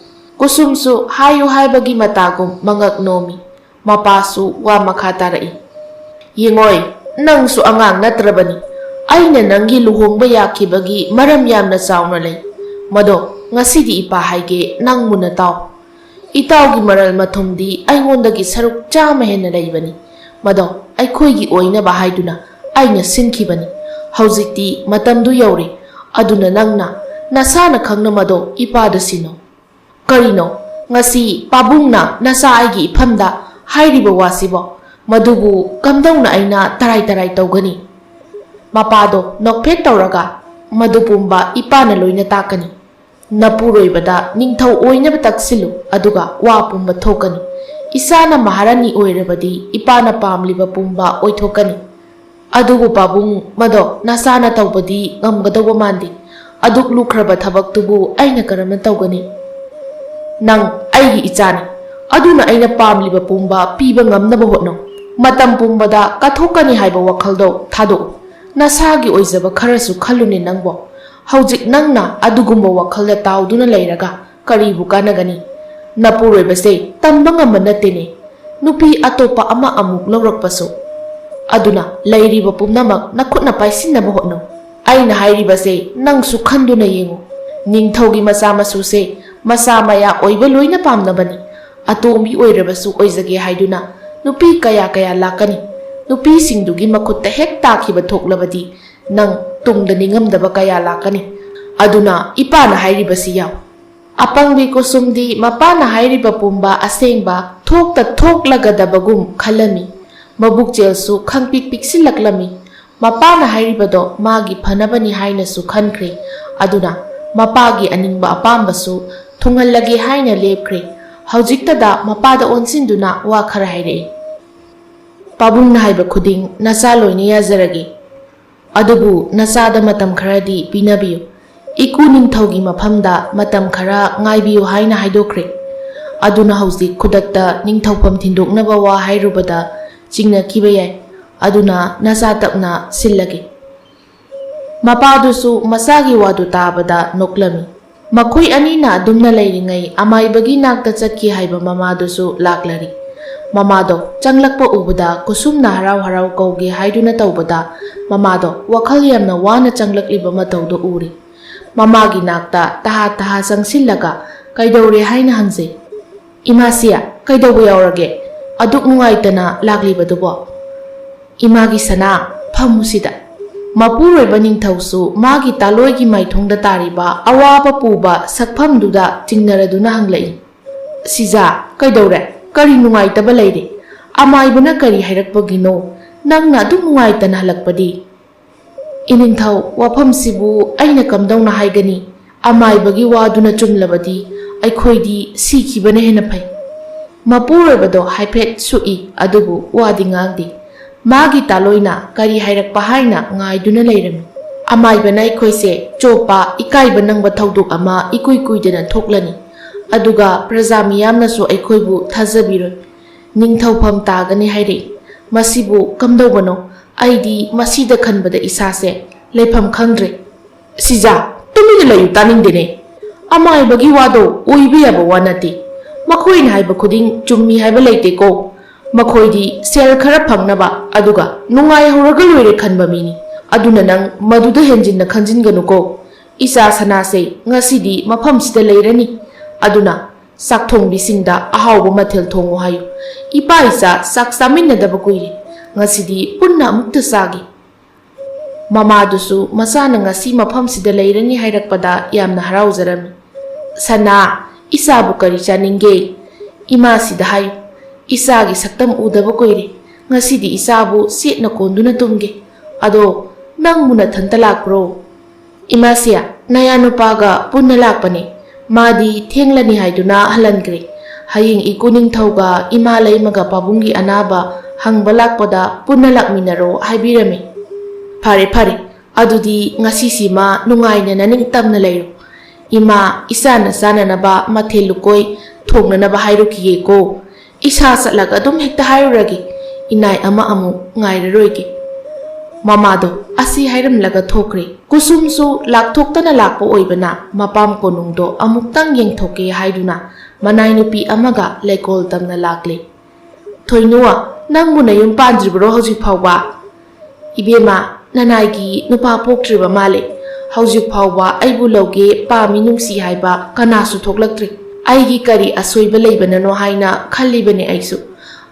ꯀꯨꯁꯨꯝꯁꯨ ꯍꯥꯏꯌꯨ ꯍꯥꯏꯕꯒꯤ ꯃꯇꯥꯒꯨꯝ ꯃꯉꯛ ꯅꯣꯝꯃꯤ꯫ ꯃꯄꯥꯁꯨ ꯋꯥ ꯃꯈꯥ ꯇꯥꯔꯛꯏ꯫ "ꯌꯦꯡꯉꯣꯏ, ꯅꯪꯁꯨ ꯑꯉꯥꯡ ꯅꯠꯇ꯭ꯔꯕꯅꯤ꯫ ꯑꯩꯅ ꯅꯪꯒꯤ ꯂꯨꯍꯣꯡꯕ ꯌꯥꯈꯤꯕꯒꯤ ꯃꯔꯝ ꯌꯥꯝꯅ ꯆꯥꯎꯅ ꯂꯩ꯫ ꯃꯗꯣ ꯉꯁꯤꯗꯤ ꯏꯄꯥ ꯍꯥꯏꯒꯦ, ꯅꯪ ꯃꯨꯟꯅ ꯇꯥꯎ꯫ ꯏꯇꯥꯎꯒꯤ ꯃꯔꯜ ꯃꯊꯨꯝꯗꯤ ꯑꯩꯉꯣꯟꯗꯒꯤ ꯁꯔꯨꯛ ꯆꯥꯝꯃ ꯍꯦꯟꯅ ꯂꯩꯕꯅꯤ꯫ ꯃꯗꯣ ꯑꯩꯈꯣꯏꯒꯤ ꯑꯣꯏꯅꯕ ꯍꯥꯏꯗꯨꯅ ꯑꯩꯅ ꯁꯤꯟꯈꯤꯕꯅꯤ꯫ ꯍꯧꯖꯤꯛꯇꯤ ꯃꯇꯝꯗꯨ ꯌꯧꯔꯦ꯫ ꯑꯗꯨꯅ ꯅꯪꯅ ꯅꯁꯥꯅ ꯈꯪꯅ ꯃꯗꯣ ꯏꯄꯥꯗ ꯁꯤꯟꯅꯣ꯫ ꯀꯔꯤꯅꯣ? ꯉꯁꯤ ꯄꯥꯕꯨꯡꯅ ꯅꯆꯥ ꯑꯩꯒꯤ ꯏꯐꯝꯗ ꯍꯥꯏꯔꯤꯕ ꯋꯥꯁꯤꯕꯣ? ꯃꯗꯨꯕꯨ ꯀꯝꯗꯧꯅ ꯑꯩꯅ ꯇꯔꯥꯏ ꯇꯔꯥꯏ ꯇꯧꯒꯅꯤ? ꯃꯄꯥꯗꯣ ꯅꯣꯛꯐꯦꯠ ꯇꯧꯔꯒ, "ꯃꯗꯨ ꯄꯨꯝꯕ ꯏꯄꯥꯅ ꯂꯣꯏꯅ ꯇꯥꯛꯀꯅꯤ꯫ ꯅꯄꯨꯔꯣꯏꯕꯗ ꯅꯤꯡꯊꯧ ꯑꯣꯏꯅꯕ ꯇꯛꯁꯤꯜꯂꯨ, ꯑꯗꯨꯒ ꯋꯥ ꯄꯨꯝꯕ ꯊꯣꯛꯀꯅꯤ꯫ ꯏꯆꯥꯅ ꯃꯍꯥꯔꯥꯅꯤ ꯑꯣꯏꯔꯕꯗꯤ ꯏꯄꯥꯅ ꯄꯥꯝꯂꯤꯕ ꯄꯨꯝꯕ ꯑꯣꯏꯊꯣꯛꯀꯅꯤ꯫ ꯑꯗꯨꯕꯨ ꯄꯥꯕꯨꯡ, ꯃꯗꯣ ꯅꯆꯥꯅ ꯇꯧꯕꯗꯤ ꯉꯝꯒꯗꯧꯕ ꯃꯥꯟꯗꯦ꯫ ꯑꯗꯨꯛ ꯂꯨꯈ꯭ꯔꯕ ꯊꯕꯛꯇꯨꯕꯨ ꯑꯩꯅ ꯀꯔꯝꯅ ꯇꯧꯒꯅꯤ? ꯅꯪ ꯑꯩꯒꯤ ꯏꯆꯥꯅꯤ, ꯑꯗꯨꯅ ꯑꯩꯅ ꯄꯥꯝꯂꯤꯕ ꯄꯨꯝꯕ ꯄꯤꯕ ꯉꯝꯅꯕ ꯍꯣꯠꯅꯧ꯫ ꯃꯇꯝ ꯄꯨꯝꯕꯗ ꯀꯠꯊꯣꯛꯀꯅꯤ ꯍꯥꯏꯕ ꯋꯥꯈꯜꯗꯣ ꯊꯥꯗꯣꯛꯎ꯫ ꯅꯁꯥꯒꯤ ꯑꯣꯏꯖꯕ ꯈꯔꯁꯨ ꯈꯜꯂꯨꯅꯦ ꯅꯪꯕꯣ꯫ ꯍꯧꯖꯤꯛ ꯅꯪꯅ ꯑꯗꯨꯒꯨꯝꯕ ꯋꯥꯈꯜꯗ ꯇꯥꯎꯗꯨꯅ ꯂꯩꯔꯒ ꯀꯔꯤꯕꯨ ꯀꯥꯟꯅꯒꯅꯤ? ꯅꯄꯨꯔꯣꯏꯕꯁꯦ ꯇꯝꯕ ꯉꯝꯕ ꯅꯠꯇꯦꯅꯦ꯫ ꯅꯨꯄꯤ ꯑꯇꯣꯞꯄ ꯑꯃ ꯑꯃꯨꯛ ꯂꯧꯔꯛꯄꯁꯨ꯫ ꯑꯗꯨꯅ ꯂꯩꯔꯤꯕ ꯄꯨꯝꯅꯃꯛ ꯅꯈꯨꯠꯅ ꯄꯥꯏꯁꯤꯟꯅꯕ ꯍꯣꯠꯅꯧ꯫ ꯑꯩꯅ ꯍꯥꯏꯔꯤꯕꯁꯦ ꯅꯪꯁꯨ ꯈꯟꯗꯨꯅ ꯌꯦꯡꯉꯨ꯫ ꯅꯤꯡꯊꯧꯒꯤ ꯃꯆꯥ ꯃꯁꯨꯁꯦ ꯃꯆꯥ ꯃꯌꯥ ꯑꯣꯏꯕ ꯂꯣꯏꯅ ꯄꯥꯝꯅꯕꯅꯤ꯫ ꯑꯇꯣꯝꯕꯤ ꯑꯣꯏꯔꯕꯁꯨ ꯑꯣꯏꯖꯒꯦ ꯍꯥꯏꯗꯨꯅ ꯅꯨꯄꯤ ꯀꯌꯥ ꯀꯌꯥ ꯂꯥꯛꯀꯅꯤ꯫ ꯅꯨꯄꯤꯁꯤꯡꯗꯨꯒꯤ ꯃꯈꯨꯠꯇ ꯍꯦꯛ ꯇꯥꯈꯤꯕ ꯊꯣꯛꯂꯕꯗꯤ ꯅꯪ ꯇꯨꯡꯗ ꯅꯤꯡꯉꯝꯗꯕ ꯀꯌꯥ ꯂꯥꯛꯀꯅꯤ꯫ ꯑꯗꯨꯅ ꯏꯄꯥꯅ ꯍꯥꯏꯔꯤꯕꯁꯤ ꯌꯥꯎ꯫ ꯑꯄꯪꯕꯤ ꯀꯨꯁꯨꯝꯗꯤ ꯃꯄꯥꯅ ꯍꯥꯏꯔꯤꯕ ꯄꯨꯝꯕ ꯑꯁꯦꯡꯕ ꯊꯣꯛꯇ ꯊꯣꯛꯂꯒꯗꯕꯒꯨꯝ ꯈꯜꯂꯝꯃꯤ꯫ ꯃꯕꯨꯛꯆꯦꯜꯁꯨ ꯈꯪꯄꯤꯛ ꯄꯤꯛꯁꯤꯜꯂꯛꯂꯝꯃꯤ꯫ ꯃꯄꯥꯅ ꯍꯥꯏꯔꯤꯕꯗꯣ ꯃꯥꯒꯤ ꯐꯅꯕꯅꯤ ꯍꯥꯏꯅꯁꯨ ꯈꯟꯈ꯭ꯔꯦ꯫ ꯑꯗꯨꯅ ꯃꯄꯥꯒꯤ ꯑꯅꯤꯡꯕ ꯑꯄꯥꯝꯕꯁꯨ ꯊꯨꯡꯍꯜꯂꯒꯦ ꯍꯥꯏꯅ ꯂꯦꯞꯈ꯭ꯔꯦ꯫ ꯍꯧꯖꯤꯛꯇꯗ ꯃꯄꯥꯗ ꯑꯣꯟꯁꯤꯟꯗꯨꯅ ꯋꯥ ꯈꯔ ꯍꯥꯏꯔꯛꯏ꯫ "ꯄꯥꯕꯨꯡꯅ ꯍꯥꯏꯕ ꯈꯨꯗꯤꯡ ꯅꯆꯥ ꯂꯣꯏꯅ ꯌꯥꯖꯔꯒꯦ꯫ ꯑꯗꯨꯕꯨ ꯅꯆꯥꯗ ꯃꯇꯝ ꯈꯔꯗꯤ ꯄꯤꯅꯕꯤꯌꯨ꯫ ꯏꯀꯨ ꯅꯤꯡꯊꯧꯒꯤ ꯃꯐꯝꯗ ꯃꯇꯝ ꯈꯔ ꯉꯥꯏꯕꯤꯌꯨ" ꯍꯥꯏꯅ ꯍꯥꯏꯗꯣꯛꯈ꯭ꯔꯦ꯫ ꯑꯗꯨꯅ ꯍꯧꯖꯤꯛ ꯈꯨꯗꯛꯇ ꯅꯤꯡꯊꯧꯐꯝ ꯊꯤꯟꯗꯣꯛꯅꯕ ꯋꯥ ꯍꯥꯏꯔꯨꯕꯗ ꯆꯤꯡꯅꯈꯤꯕ ꯌꯥꯏ꯫ ꯑꯗꯨꯅ ꯅꯆꯥ ꯇꯞꯅ ꯁꯤꯜꯂꯒꯦ꯫ ꯃꯄꯥꯗꯨꯁꯨ ꯃꯆꯥꯒꯤ ꯋꯥꯗꯨ ꯇꯥꯕꯗ ꯅꯣꯛꯂꯝꯃꯤ꯫ ꯃꯈꯣꯏ ꯑꯅꯤꯅ ꯑꯗꯨꯝꯅ ꯂꯩꯔꯤꯉꯩ ꯑꯃꯥꯏꯕꯒꯤ ꯅꯥꯛꯇ ꯆꯠꯈꯤ ꯍꯥꯏꯕ ꯃꯃꯥꯗꯨꯁꯨ ꯂꯥꯛꯂꯔꯤ꯫ ꯃꯃꯥꯗꯣ ꯆꯪꯂꯛꯄ ꯎꯕꯗ ꯀꯨꯁꯨꯝꯅ ꯍꯔꯥꯎ ꯍꯔꯥꯎ ꯀꯧꯒꯦ ꯍꯥꯏꯗꯨꯅ ꯇꯧꯕꯗ, ꯃꯃꯥꯗꯣ ꯋꯥꯈꯜ ꯌꯥꯝꯅ ꯋꯥꯅ ꯆꯪꯂꯛꯂꯤꯕ ꯃꯇꯧꯗꯣ ꯎꯔꯤ꯫ ꯃꯃꯥꯒꯤ ꯅꯥꯛꯇ ꯇꯍꯥ ꯇꯍꯥ ꯆꯪꯁꯤꯜꯂꯒ ꯀꯩꯗꯧꯔꯦ ꯍꯥꯏꯅ ꯍꯪꯖꯩ꯫ "ꯏꯃꯥꯁꯤꯌꯥ, ꯀꯩꯗꯧꯕ ꯌꯥꯎꯔꯒꯦ? ꯑꯗꯨꯛ ꯅꯨꯡꯉꯥꯏꯇꯅ ꯂꯥꯛꯂꯤꯕꯗꯨꯕꯣ?" "ꯏꯃꯥꯒꯤ ꯁꯅꯥ, ꯐꯝꯃꯨꯁꯤꯗ꯫" ꯃꯄꯨꯔꯣꯏꯕ ꯅꯤꯡꯊꯧꯁꯨ ꯃꯥꯒꯤ ꯇꯥꯂꯣꯏꯒꯤ ꯃꯥꯏꯊꯣꯡꯗ ꯇꯥꯔꯤꯕ ꯑꯋꯥꯕ ꯄꯨꯕ ꯁꯛꯐꯝꯗꯨꯗ ꯆꯤꯡꯅꯔꯗꯨꯅ ꯍꯪꯂꯛꯏ꯫ "ꯁꯤꯖꯥ, ꯀꯩꯗꯧꯔꯦ? ꯀꯔꯤ ꯅꯨꯡꯉꯥꯏꯇꯕ ꯂꯩꯔꯦ? ꯑꯃꯥꯏꯕꯅ ꯀꯔꯤ ꯍꯥꯏꯔꯛꯄꯒꯤꯅꯣ ꯅꯪꯅ ꯑꯗꯨꯛ ꯅꯨꯡꯉꯥꯏꯇꯅ ꯍꯜꯂꯛꯄꯗꯤ?" "ꯏꯅꯤꯡꯊꯧ, ꯋꯥꯐꯝꯁꯤꯕꯨ ꯑꯩꯅ ꯀꯝꯗꯧꯅ ꯍꯥꯏꯒꯅꯤ? ꯑꯃꯥꯏꯕꯒꯤ ꯋꯥꯗꯨꯅ ꯆꯨꯝꯂꯕꯗꯤ ꯑꯩꯈꯣꯏꯗꯤ ꯁꯤꯈꯤꯕꯅ ꯍꯦꯟꯅ ꯐꯩ꯫" ꯃꯄꯨꯔꯣꯏꯕꯗꯣ ꯍꯥꯏꯐꯦꯠ ꯁꯨꯛꯏ, ꯑꯗꯨꯕꯨ ꯋꯥꯗꯤ ꯉꯥꯡꯗꯦ꯫ ꯃꯥꯒꯤ ꯇꯥꯂꯣꯏꯅ ꯀꯔꯤ ꯍꯥꯏꯔꯛꯄ ꯍꯥꯏꯅ ꯉꯥꯏꯗꯨꯅ ꯂꯩꯔꯝꯃꯤ꯫ "ꯑꯃꯥꯏꯕꯅ ꯑꯩꯈꯣꯏꯁꯦ ꯆꯣꯞꯄ, ꯏꯀꯥꯏꯕ ꯅꯪꯕ ꯊꯧꯗꯣꯛ ꯑꯃ ꯏꯀꯨꯏ ꯀꯨꯏꯗꯅ ꯊꯣꯛꯂꯅꯤ꯫ ꯑꯗꯨꯒ ꯄ꯭ꯔꯖꯥ ꯃꯤꯌꯥꯝꯅꯁꯨ ꯑꯩꯈꯣꯏꯕꯨ ꯊꯥꯖꯕꯤꯔꯣꯏ꯫ ꯅꯤꯡꯊꯧꯐꯝ ꯇꯥꯒꯅꯤ ꯍꯥꯏꯔꯛꯏ꯫ ꯃꯁꯤꯕꯨ ꯀꯝꯗꯧꯕꯅꯣ? ꯑꯩꯗꯤ ꯃꯁꯤꯗ ꯈꯟꯕꯗ ꯏꯁꯥꯁꯦ ꯂꯩꯐꯝ ꯈꯪꯗ꯭ꯔꯦ꯫" "ꯁꯤꯖꯥ, ꯇꯨꯃꯤꯟꯅ ꯂꯩꯌꯨ, ꯇꯥꯅꯤꯡꯗꯦꯅꯦ꯫ ꯑꯃꯥꯏꯕꯒꯤ ꯋꯥꯗꯣ ꯑꯣꯏꯕ ꯌꯥꯕ ꯋꯥ ꯅꯠꯇꯦ꯫ ꯃꯈꯣꯏꯅ ꯍꯥꯏꯕ ꯈꯨꯗꯤꯡ ꯆꯨꯝꯃꯤ ꯍꯥꯏꯕ ꯂꯩꯇꯦꯀꯣ꯫ ꯃꯈꯣꯏꯗꯤ ꯁꯦꯜ ꯈꯔ ꯐꯪꯅꯕ, ꯑꯗꯨꯒ ꯅꯨꯡꯉꯥꯏꯍꯧꯔꯒ ꯂꯣꯏꯔꯦ ꯈꯟꯕ ꯃꯤꯅꯤ꯫ ꯑꯗꯨꯅ ꯅꯪ ꯃꯗꯨꯗ ꯍꯦꯟꯖꯤꯟꯅ ꯈꯟꯖꯤꯟꯒꯅꯨꯀꯣ꯫ ꯏꯆꯥ ꯁꯅꯥꯁꯦ ꯉꯁꯤꯗꯤ ꯃꯐꯝꯁꯤꯗ ꯂꯩꯔꯅꯤ꯫ ꯑꯗꯨꯅ ꯆꯥꯛꯊꯣꯡꯕꯤꯁꯤꯡꯗ ꯑꯍꯥꯎꯕ ꯃꯊꯦꯜ ꯊꯣꯡꯉꯨ ꯍꯥꯏꯌꯨ꯫ ꯏꯄꯥ ꯏꯆꯥ ꯆꯥꯛ ꯆꯥꯃꯤꯟꯅꯗꯕ ꯀꯨꯏꯔꯦ꯫ ꯉꯁꯤꯗꯤ ꯄꯨꯟꯅ ꯑꯃꯨꯛꯇ ꯆꯥꯒꯦ꯫" ꯃꯃꯥꯗꯨꯁꯨ ꯃꯆꯥꯅ ꯉꯁꯤ ꯃꯐꯝꯁꯤꯗ ꯂꯩꯔꯅꯤ ꯍꯥꯏꯔꯛꯄꯗ ꯌꯥꯝꯅ ꯍꯔꯥꯎꯖꯔꯝꯃꯤ꯫ "ꯁꯅꯥ, ꯏꯆꯥꯕꯨ ꯀꯔꯤ ꯆꯥꯅꯤꯡꯒꯦ? ꯏꯃꯥꯁꯤꯗ ꯍꯥꯏꯌꯨ꯫ ꯏꯆꯥꯒꯤ ꯁꯛꯇꯝ ꯎꯗꯕ ꯀꯨꯏꯔꯦ꯫ ꯉꯁꯤꯗꯤ ꯏꯆꯥꯕꯨ ꯁꯦꯠꯅ ꯀꯣꯟꯗꯨꯅ ꯇꯨꯝꯒꯦ꯫ ꯑꯗꯣ ꯅꯪꯕꯨ ꯅꯊꯟꯇ ꯂꯥꯛꯄ꯭ꯔꯣ?" "ꯏꯃꯥꯁꯤꯌꯥ, ꯅꯌꯥꯅꯨꯄꯥꯒ ꯄꯨꯟꯅ ꯂꯥꯛꯄꯅꯦ꯫ ꯃꯥꯗꯤ ꯊꯦꯡꯂꯅꯤ ꯍꯥꯏꯗꯨꯅ ꯍꯜꯍꯟꯈ꯭ꯔꯦ꯫ ꯍꯌꯦꯡ ꯏꯀꯨ ꯅꯤꯡꯊꯧꯒ ꯏꯃꯥ ꯂꯩꯃꯒ ꯄꯥꯕꯨꯡꯒꯤ ꯑꯅꯥꯕ ꯍꯪꯕ ꯂꯥꯛꯄꯗ ꯄꯨꯟꯅ ꯂꯥꯛꯃꯤꯟꯅꯔꯣ ꯍꯥꯏꯕꯤꯔꯝꯃꯤ꯫" "ꯐꯔꯦ, ꯐꯔꯦ꯫ ꯑꯗꯨꯗꯤ ꯉꯁꯤꯁꯤꯃ ꯅꯨꯡꯉꯥꯏꯅ ꯅꯅꯤꯡꯇꯝꯅ ꯂꯩꯔꯣ꯫ ꯏꯃꯥ, ꯏꯆꯥꯅ ꯆꯥꯅꯅꯕ ꯃꯊꯦꯜ ꯂꯨꯀꯣꯏ ꯊꯣꯡꯅꯅꯕ ꯍꯥꯏꯔꯨꯈꯤꯒꯦꯀꯣ꯫ ꯏꯁꯥ ꯆꯠꯂꯒ ꯑꯗꯨꯝ ꯍꯦꯛꯇ ꯍꯥꯏꯔꯨꯔꯒꯦ꯫ ꯏꯅꯥꯏ ꯑꯃ ꯑꯃꯨꯛ ꯉꯥꯏꯔꯔꯣꯏꯒꯦ꯫" ꯃꯃꯥꯗꯣ ꯑꯁꯤ ꯍꯥꯏꯔꯝꯂꯒ ꯊꯣꯛꯈ꯭ꯔꯦ꯫ ꯀꯨꯁꯨꯝꯁꯨ ꯂꯥꯛꯊꯣꯛꯇꯅ ꯂꯥꯛꯄ ꯑꯣꯏꯕꯅ ꯃꯄꯥꯝ ꯀꯣꯅꯨꯡꯗꯣ ꯑꯃꯨꯛꯇꯪ ꯌꯦꯡꯊꯣꯛꯀꯦ ꯍꯥꯏꯗꯨꯅ ꯃꯅꯥꯏ ꯅꯨꯄꯤ ꯑꯃꯒ ꯂꯩꯀꯣꯜ ꯇꯝꯅ ꯂꯥꯛꯂꯦ꯫ ꯊꯣꯏꯅꯨ, ꯅꯪꯕꯨ ꯅꯌꯨꯝ ꯄꯥꯟꯗ꯭ꯔꯤꯕ꯭ꯔꯣ ꯍꯧꯖꯤꯛ ꯐꯥꯎꯕ? ꯏꯕꯦꯝꯃ, ꯅꯅꯥꯏꯒꯤ ꯅꯨꯄꯥ ꯄꯣꯛꯇ꯭ꯔꯤꯕ ꯃꯥꯜꯂꯦ꯫ ꯍꯧꯖꯤꯛ ꯐꯥꯎꯕ ꯑꯩꯕꯨ ꯂꯧꯒꯦ, ꯄꯥꯝꯃꯤ, ꯅꯨꯡꯁꯤ ꯍꯥꯏꯕ ꯀꯅꯥꯁꯨ ꯊꯣꯛꯂꯛꯇ꯭ꯔꯤ꯫ ꯑꯩꯒꯤ ꯀꯔꯤ ꯑꯁꯣꯏꯕ ꯂꯩꯕꯅꯅꯣ ꯍꯥꯏꯅ ꯈꯜꯂꯤꯕꯅꯦ ꯑꯩꯁꯨ꯫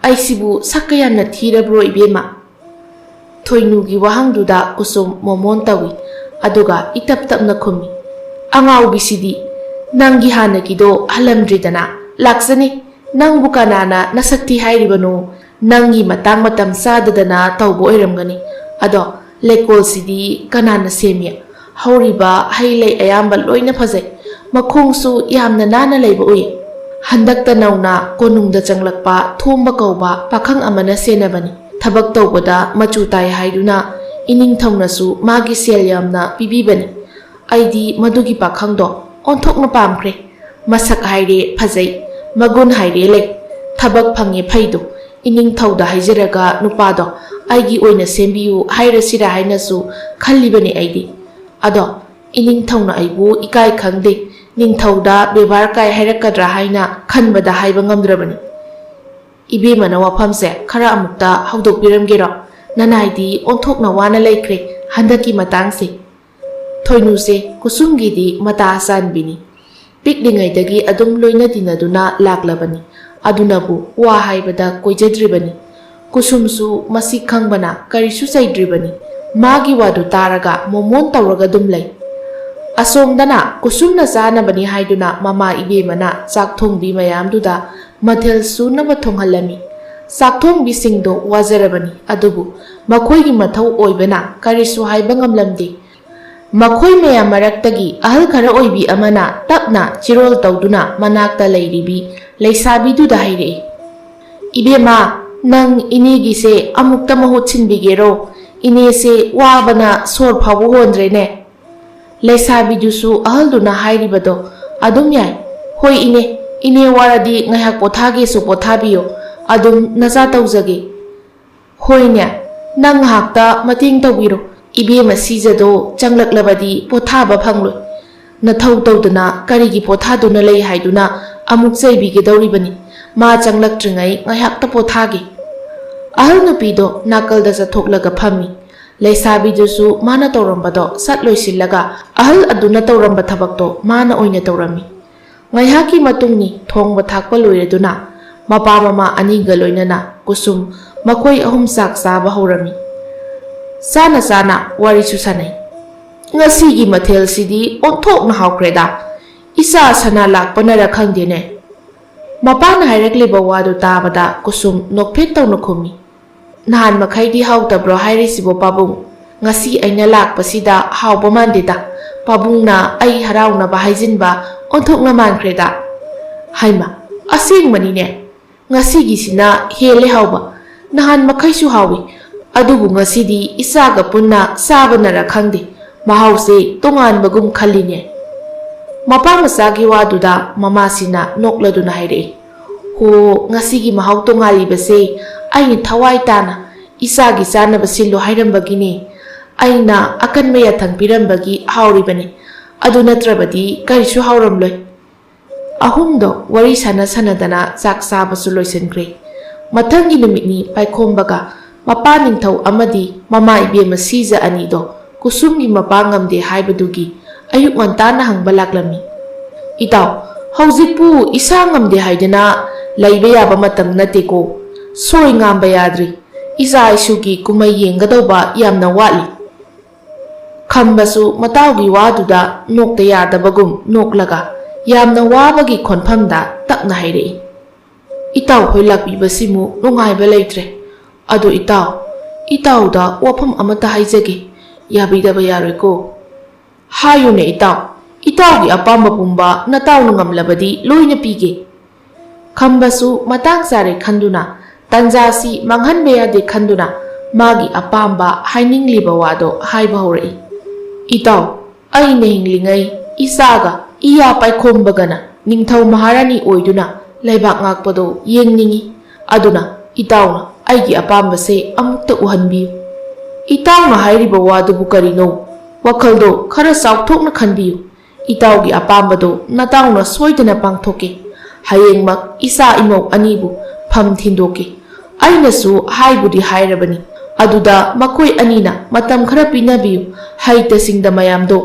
ꯑꯩꯁꯤꯕꯨ ꯁꯛꯀ ꯌꯥꯝꯅ ꯊꯤꯔꯕ꯭ꯔꯣ ꯏꯕꯦꯝꯃ? ꯊꯣꯏꯅꯨꯒꯤ ꯋꯥꯍꯪꯗꯨꯗ ꯀꯨꯁꯨꯝ ꯃꯣꯃꯣꯟ ꯇꯧꯏ꯫ ꯑꯗꯨꯒ ꯏꯇꯞ ꯇꯞꯅ ꯈꯨꯝꯃꯤ, "ꯑꯉꯥꯎꯕꯤꯁꯤꯗꯤ! ꯅꯪꯒꯤ ꯍꯥꯟꯅꯒꯤꯗꯣ ꯍꯜꯂꯝꯗ꯭ꯔꯤꯗꯅ꯫ ꯂꯥꯛꯆꯅꯤ꯫ ꯅꯪꯕꯨ ꯀꯅꯥꯅ ꯅꯁꯛ ꯊꯤ ꯍꯥꯏꯔꯤꯕꯅꯣ? ꯅꯪꯒꯤ ꯃꯇꯥꯡ ꯃꯇꯝ ꯆꯥꯗꯗꯅ ꯇꯧꯕ ꯑꯣꯏꯔꯝꯒꯅꯤ꯫ ꯑꯗꯣ ꯂꯩꯀꯣꯜꯁꯤꯗꯤ ꯀꯅꯥꯅ ꯁꯦꯝꯃꯤ? ꯍꯧꯔꯤꯕ ꯍꯩ ꯂꯩ ꯑꯌꯥꯝꯕ ꯂꯣꯏꯅ ꯐꯖꯩ꯫ ꯃꯈꯣꯡꯁꯨ ꯌꯥꯝꯅ ꯅꯥꯟꯅ ꯂꯩꯕ ꯎꯏ꯫ ꯍꯟꯗꯛꯇ ꯅꯧꯅ ꯀꯣꯅꯨꯡꯗ ꯆꯪꯂꯛꯄ ꯊꯣꯝꯕ ꯀꯧꯕ ꯄꯥꯈꯪ ꯑꯃꯅ ꯁꯦꯟꯅꯕꯅꯤ꯫ ꯊꯕꯛ ꯇꯧꯕꯗ ꯃꯆꯨ ꯇꯥꯏ ꯍꯥꯏꯗꯨꯅ ꯏꯅꯤꯡꯊꯧꯅꯁꯨ ꯃꯥꯒꯤ ꯁꯦꯜ ꯌꯥꯝꯅ ꯄꯤꯕꯤꯕꯅꯤ꯫ ꯑꯩꯗꯤ ꯃꯗꯨꯒꯤ ꯄꯥꯈꯪꯗꯣ ꯑꯣꯟꯊꯣꯛꯅ ꯄꯥꯝꯈ꯭ꯔꯦ꯫ ꯃꯁꯛ ꯍꯥꯏꯔꯦ ꯐꯖꯩ, ꯃꯒꯨꯟ ꯍꯥꯏꯔꯦ ꯂꯩ, ꯊꯕꯛ ꯐꯪꯉꯦ ꯐꯩꯗꯣ꯫ ꯏꯅꯤꯡꯊꯧꯗ ꯍꯥꯏꯖꯔꯒ ꯅꯨꯄꯥꯗꯣ ꯑꯩꯒꯤ ꯑꯣꯏꯅ ꯁꯦꯝꯕꯤꯌꯨ ꯍꯥꯏꯔꯁꯤꯔꯥ ꯍꯥꯏꯅꯁꯨ ꯈꯜꯂꯤꯕꯅꯤ ꯑꯩꯗꯤ꯫ ꯑꯗꯣ ꯏꯅꯤꯡꯊꯧꯅ ꯑꯩꯕꯨ ꯏꯀꯥꯏ ꯈꯪꯗꯦ, ꯅꯤꯡꯊꯧꯗ ꯕꯦꯕꯥꯔ ꯀꯥꯏ ꯍꯥꯏꯔꯛꯀꯗ꯭ꯔꯥ ꯍꯥꯏꯅ ꯈꯟꯕꯗ ꯍꯥꯏꯕ ꯉꯝꯗ꯭ꯔꯕꯅꯤ꯫ ꯏꯕꯦꯝꯃꯅ ꯋꯥꯐꯝꯁꯦ ꯈꯔ ꯑꯃꯨꯛꯇ ꯍꯧꯗꯣꯛꯄꯤꯔꯝꯒꯦꯔꯣ? ꯅꯅꯥꯏꯗꯤ ꯑꯣꯟꯊꯣꯛꯅ ꯋꯥꯅ ꯂꯩꯈ꯭ꯔꯦ ꯍꯟꯗꯛꯀꯤ ꯃꯇꯥꯡꯁꯦ꯫ ꯊꯣꯏꯅꯨꯁꯦ ꯀꯨꯁꯨꯝꯒꯤꯗꯤ ꯃꯇꯥ ꯆꯥꯟꯕꯤꯅꯤ꯫ ꯄꯤꯛꯂꯤꯉꯩꯗꯒꯤ ꯑꯗꯨꯝ ꯂꯣꯏꯅ ꯇꯤꯟꯅꯗꯨꯅ ꯂꯥꯛꯂꯕꯅꯤ꯫ ꯑꯗꯨꯅꯕꯨ ꯋꯥ ꯍꯥꯏꯕꯗ ꯀꯣꯏꯖꯗ꯭ꯔꯤꯕꯅꯤ꯫ ꯀꯨꯁꯨꯝꯁꯨ ꯃꯁꯤ ꯈꯪꯕꯅ ꯀꯔꯤꯁꯨ ꯆꯩꯗ꯭ꯔꯤꯕꯅꯤ꯫ ꯃꯥꯒꯤ ꯋꯥꯗꯨ ꯇꯥꯔꯒ ꯃꯣꯃꯣꯟ ꯇꯧꯔꯒ ꯑꯗꯨꯝ ꯂꯩ꯫ ꯑꯁꯣꯝꯗꯅ ꯀꯨꯁꯨꯝꯅ ꯆꯥꯅꯕꯅꯤ ꯍꯥꯏꯗꯨꯅ ꯃꯃꯥ ꯏꯕꯦꯝꯃꯅ ꯆꯥꯛ ꯊꯣꯡꯕꯤ ꯃꯌꯥꯝꯗꯨꯗ ꯃꯊꯦꯜ ꯁꯨꯅꯕ ꯊꯣꯡꯍꯜꯂꯝꯃꯤ꯫ ꯆꯥꯛꯊꯣꯡꯕꯤꯁꯤꯡꯗꯣ ꯋꯥꯖꯔꯕꯅꯤ, ꯑꯗꯨꯕꯨ ꯃꯈꯣꯏꯒꯤ ꯃꯊꯧ ꯑꯣꯏꯕꯅ ꯀꯔꯤꯁꯨ ꯍꯥꯏꯕ ꯉꯝꯂꯝꯗꯦ꯫ ꯃꯈꯣꯏ ꯃꯌꯥꯝ ꯃꯔꯛꯇꯒꯤ ꯑꯍꯜ ꯈꯔ ꯑꯣꯏꯕꯤ ꯑꯃꯅ ꯇꯞꯅ ꯆꯤꯔꯣꯜ ꯇꯧꯗꯨꯅ ꯃꯅꯥꯛꯇ ꯂꯩꯔꯤꯕꯤ ꯂꯩꯁꯥꯕꯤꯗꯨꯗ ꯍꯥꯏꯔꯛꯏ, "ꯏꯕꯦꯝꯃ, ꯅꯪ ꯏꯅꯦꯒꯤꯁꯦ ꯑꯃꯨꯛꯇ ꯃꯍꯨꯠ ꯁꯤꯟꯕꯤꯒꯦꯔꯣ? ꯏꯅꯦꯁꯦ ꯋꯥꯕꯅ ꯁꯣꯔ ꯐꯥꯎꯕ ꯍꯣꯟꯗ꯭ꯔꯦꯅꯦ꯫" ꯂꯩꯁꯥꯕꯤꯗꯨꯁꯨ ꯑꯍꯜꯗꯨꯅ ꯍꯥꯏꯔꯤꯕꯗꯣ ꯑꯗꯨꯝ ꯌꯥꯏ꯫ "ꯍꯣꯏ ꯏꯅꯦ, ꯏꯅꯦ ꯋꯥꯔꯗꯤ ꯉꯥꯏꯍꯥꯛ ꯄꯣꯊꯥꯒꯦꯁꯨ ꯄꯣꯊꯥꯕꯤꯌꯣ, ꯑꯗꯨꯝ ꯅꯆꯥ ꯇꯧꯖꯒꯦ꯫" "ꯍꯣꯏꯅꯦ, ꯅꯪ ꯉꯥꯏꯍꯥꯛꯇ ꯃꯇꯦꯡ ꯇꯧꯕꯤꯔꯣ꯫ ꯏꯕꯦꯝꯃ ꯁꯤꯖꯗꯣ ꯆꯪꯂꯛꯂꯕꯗꯤ ꯄꯣꯊꯥꯕ ꯐꯪꯂꯣꯏ꯫ "ꯅꯊꯧ ꯇꯧꯗꯅ ꯀꯔꯤꯒꯤ ꯄꯣꯊꯥꯗꯨꯅ ꯂꯩ ꯍꯥꯏꯗꯨꯅ ꯑꯃꯨꯛ ꯆꯩꯕꯤꯒꯗꯧꯔꯤꯕꯅꯤ꯫ ꯃꯥ ꯆꯪꯂꯛꯇ꯭ꯔꯤꯉꯩ ꯉꯥꯏꯍꯥꯛꯇ ꯄꯣꯊꯥꯒꯦ꯫" ꯑꯍꯜ ꯅꯨꯄꯤꯗꯣ ꯅꯥꯀꯜꯗ ꯆꯠꯊꯣꯛꯂꯒ ꯐꯝꯃꯤ꯫ ꯂꯩꯁꯥꯕꯤꯗꯨꯁꯨ ꯃꯥꯅ ꯇꯧꯔꯝꯕꯗꯣ ꯁꯠ ꯂꯣꯏꯁꯤꯜꯂꯒ ꯑꯍꯜ ꯑꯗꯨꯅ ꯇꯧꯔꯝꯕ ꯊꯕꯛꯇꯣ ꯃꯥꯅ ꯑꯣꯏꯅ ꯇꯧꯔꯝꯃꯤ꯫ ꯉꯥꯏꯍꯥꯛꯀꯤ ꯃꯇꯨꯡꯅꯤ ꯊꯣꯡꯕ ꯊꯥꯛꯄ ꯂꯣꯏꯔꯗꯨꯅ ꯃꯄꯥ ꯃꯃꯥ ꯑꯅꯤꯒ ꯂꯣꯏꯅꯅ ꯀꯨꯁꯨꯝ ꯃꯈꯣꯏ ꯑꯍꯨꯝ ꯆꯥꯛ ꯆꯥꯕ ꯍꯧꯔꯝꯃꯤ꯫ ꯆꯥꯅ ꯆꯥꯅ ꯋꯥꯔꯤꯁꯨ ꯁꯥꯟꯅꯩ꯫ "ꯉꯁꯤꯒꯤ ꯃꯊꯦꯜꯁꯤꯗꯤ ꯑꯣꯟꯊꯣꯛꯅ ꯍꯥꯎꯈ꯭ꯔꯦꯗ꯫ ꯏꯆꯥ ꯁꯅꯥ ꯂꯥꯛꯄꯅꯔ ꯈꯪꯗꯦꯅꯦ꯫" ꯃꯄꯥꯅ ꯍꯥꯏꯔꯛꯂꯤꯕ ꯋꯥꯗꯨ ꯇꯥꯕꯗ ꯀꯨꯁꯨꯝ ꯅꯣꯛꯐꯦꯠ ꯇꯧꯅ ꯈꯨꯝꯃꯤ꯫ "ꯅꯍꯥꯟ ꯃꯈꯩꯗꯤ ꯍꯥꯎꯇꯕ꯭ꯔꯣ ꯍꯥꯏꯔꯤꯁꯤꯕꯣ ꯄꯥꯕꯨꯡ? ꯉꯁꯤ ꯑꯩꯅ ꯂꯥꯛꯄꯁꯤꯗ ꯍꯥꯎꯕ ꯃꯥꯟꯗꯦꯗ꯫ ꯄꯥꯕꯨꯡꯅ ꯑꯩ ꯍꯔꯥꯎꯅꯕ ꯍꯥꯏꯖꯤꯟꯕ ꯑꯣꯟꯊꯣꯛꯅ ꯃꯥꯟꯈ꯭ꯔꯦꯗ꯫" "ꯍꯥꯏꯃ, ꯑꯁꯦꯡꯕꯅꯤꯅꯦ꯫ ꯉꯁꯤꯒꯤꯁꯤꯅ ꯍꯦꯜꯂꯦ ꯍꯥꯎꯕ꯫ ꯅꯍꯥꯟ ꯃꯈꯩꯁꯨ ꯍꯥꯎꯏ, ꯑꯗꯨꯕꯨ ꯉꯁꯤꯗꯤ ꯏꯆꯥꯒ ꯄꯨꯟꯅ ꯆꯥꯕꯅꯔ ꯈꯪꯗꯦ, ꯃꯍꯥꯎꯁꯦ ꯇꯣꯉꯥꯟꯕꯒꯨꯝ ꯈꯜꯂꯤꯅꯦ꯫" ꯃꯄꯥ ꯃꯆꯥꯒꯤ ꯋꯥꯗꯨꯗ ꯃꯃꯥꯁꯤꯅ ꯅꯣꯛꯂꯗꯨꯅ ꯍꯥꯏꯔꯛꯏ, "ꯍꯣ, ꯉꯁꯤꯒꯤ ꯃꯍꯥꯎ ꯇꯣꯉꯥꯜꯂꯤꯕꯁꯦ ꯑꯩꯅ ꯊꯋꯥꯏ ꯇꯥꯅ ꯏꯆꯥꯒꯤ ꯆꯥꯅꯕ ꯁꯤꯜꯂꯨ ꯍꯥꯏꯔꯝꯕꯒꯤꯅꯦ꯫ ꯑꯩꯅ ꯑꯀꯟꯕ ꯌꯥꯊꯪ ꯄꯤꯔꯝꯕꯒꯤ ꯍꯥꯎꯔꯤꯕꯅꯤ꯫ ꯑꯗꯨ ꯅꯠꯇ꯭ꯔꯕꯗꯤ ꯀꯔꯤꯁꯨ ꯍꯥꯎꯔꯝꯂꯣꯏ꯫" ꯑꯍꯨꯝꯗꯣ ꯋꯥꯔꯤ ꯁꯥꯟꯅ ꯁꯥꯟꯅꯗꯅ ꯆꯥꯛ ꯆꯥꯕꯁꯨ ꯂꯣꯏꯁꯤꯟꯈ꯭ꯔꯦ꯫ ꯃꯊꯪꯒꯤ ꯅꯨꯃꯤꯠꯅꯤ ꯄꯥꯏꯈꯣꯝꯕꯒ ꯃꯄꯥ ꯅꯤꯡꯊꯧ ꯑꯃꯗꯤ ꯃꯃꯥ ꯏꯕꯦꯝꯃ ꯁꯤꯖ ꯑꯅꯤꯗꯣ ꯀꯨꯁꯨꯝꯒꯤ ꯃꯄꯥ ꯉꯝꯗꯦ ꯍꯥꯏꯕꯗꯨꯒꯤ ꯑꯌꯨꯛ ꯉꯟꯇꯥꯅ ꯍꯪꯕ ꯂꯥꯛꯂꯝꯃꯤ꯫ "ꯏꯇꯥꯎ, ꯍꯧꯖꯤꯛꯄꯨ ꯏꯁꯥ ꯉꯝꯗꯦ ꯍꯥꯏꯗꯅ ꯂꯩꯕ ꯌꯥꯕ ꯃꯇꯝ ꯅꯠꯇꯦꯀꯣ꯫ ꯁꯣꯏ ꯉꯥꯝꯕ ꯌꯥꯗ꯭ꯔꯤ꯫ ꯏꯆꯥ ꯏꯁꯨꯒꯤ ꯀꯨꯝꯍꯩ ꯌꯦꯡꯒꯗꯧꯕ ꯌꯥꯝꯅ ꯋꯥꯠꯂꯤ꯫" ꯈꯝꯕꯁꯨ ꯃꯇꯥꯎꯒꯤ ꯋꯥꯗꯨꯗ ꯅꯣꯛꯇ ꯌꯥꯗꯕꯒꯨꯝ ꯅꯣꯛꯂꯒ ꯌꯥꯝꯅ ꯋꯥꯕꯒꯤ ꯈꯣꯟꯐꯝꯗ ꯇꯞꯅ ꯍꯥꯏꯔꯛꯏ, "ꯏꯇꯥꯎ ꯍꯣꯏ ꯂꯥꯛꯄꯤꯕꯁꯤꯃꯨꯛ ꯅꯨꯡꯉꯥꯏꯕ ꯂꯩꯇ꯭ꯔꯦ꯫ ꯑꯗꯣ ꯏꯇꯥꯎ, ꯏꯇꯥꯎꯗ ꯋꯥꯐꯝ ꯑꯃꯠꯇ ꯍꯥꯏꯖꯒꯦ, ꯌꯥꯕꯤꯗꯕ ꯌꯥꯔꯣꯏꯀꯣ?" "ꯍꯥꯏꯌꯨꯅꯦ ꯏꯇꯥꯎ, ꯏꯇꯥꯎꯒꯤ ꯑꯄꯥꯝꯕ ꯄꯨꯝꯕ ꯅꯇꯥꯎꯅ ꯉꯝꯂꯕꯗꯤ ꯂꯣꯏꯅ ꯄꯤꯒꯦ꯫" ꯈꯝꯕꯁꯨ ꯃꯇꯥꯡ ꯆꯥꯔꯦ ꯈꯟꯗꯨꯅ, ꯇꯟꯖꯥꯁꯤ ꯃꯥꯡꯍꯟꯕ ꯌꯥꯗꯦ ꯈꯟꯗꯨꯅ ꯃꯥꯒꯤ ꯑꯄꯥꯝꯕ ꯍꯥꯏꯅꯤꯡꯂꯤꯕ ꯋꯥꯗꯣ ꯍꯥꯏꯕ ꯍꯧꯔꯛꯏ꯫ "ꯏꯇꯥꯎ, ꯑꯩꯅ ꯍꯤꯡꯂꯤꯉꯩ ꯏꯆꯥꯒ ꯏꯌꯥ ꯄꯥꯏꯈꯣꯝꯕꯒꯅ ꯅꯤꯡꯊꯧ ꯃꯍꯥꯔꯥꯅꯤ ꯑꯣꯏꯗꯨꯅ ꯂꯩꯕꯥꯛ ꯉꯥꯛꯄꯗꯣ ꯌꯦꯡꯅꯤꯡꯏ꯫ ꯑꯗꯨꯅ ꯏꯇꯥꯎꯅ ꯑꯩꯒꯤ ꯑꯄꯥꯝꯕꯁꯦ ꯑꯃꯨꯛꯇ ꯎꯍꯟꯕꯤꯌꯨ꯫" "ꯏꯇꯥꯎꯅ ꯍꯥꯏꯔꯤꯕ ꯋꯥꯗꯨꯕꯨ ꯀꯔꯤꯅꯣ? ꯋꯥꯈꯜꯗꯣ ꯈꯔ ꯆꯥꯎꯊꯣꯛꯅ ꯈꯟꯕꯤꯌꯨ꯫ "ꯏꯇꯥꯎꯒꯤ ꯑꯄꯥꯝꯕꯗꯣ ꯅꯇꯥꯎꯅ ꯁꯣꯏꯗꯅ ꯄꯥꯡꯊꯣꯛꯀꯦ꯫ ꯍꯌꯦꯡꯃꯛ ꯏꯆꯥ ꯏꯃꯧ ꯑꯅꯤꯕꯨ ꯐꯝ ꯊꯤꯟꯗꯣꯛꯀꯦ꯫ ꯑꯩꯅꯁꯨ ꯍꯥꯏꯕꯨꯗꯤ ꯍꯥꯏꯔꯕꯅꯤ꯫ ꯑꯗꯨꯗ ꯃꯈꯣꯏ ꯑꯅꯤꯅ ꯃꯇꯝ ꯈꯔ ꯄꯤꯅꯕꯤꯌꯨ, ꯍꯩꯇ ꯁꯤꯡꯗ ꯃꯌꯥꯝꯗꯣ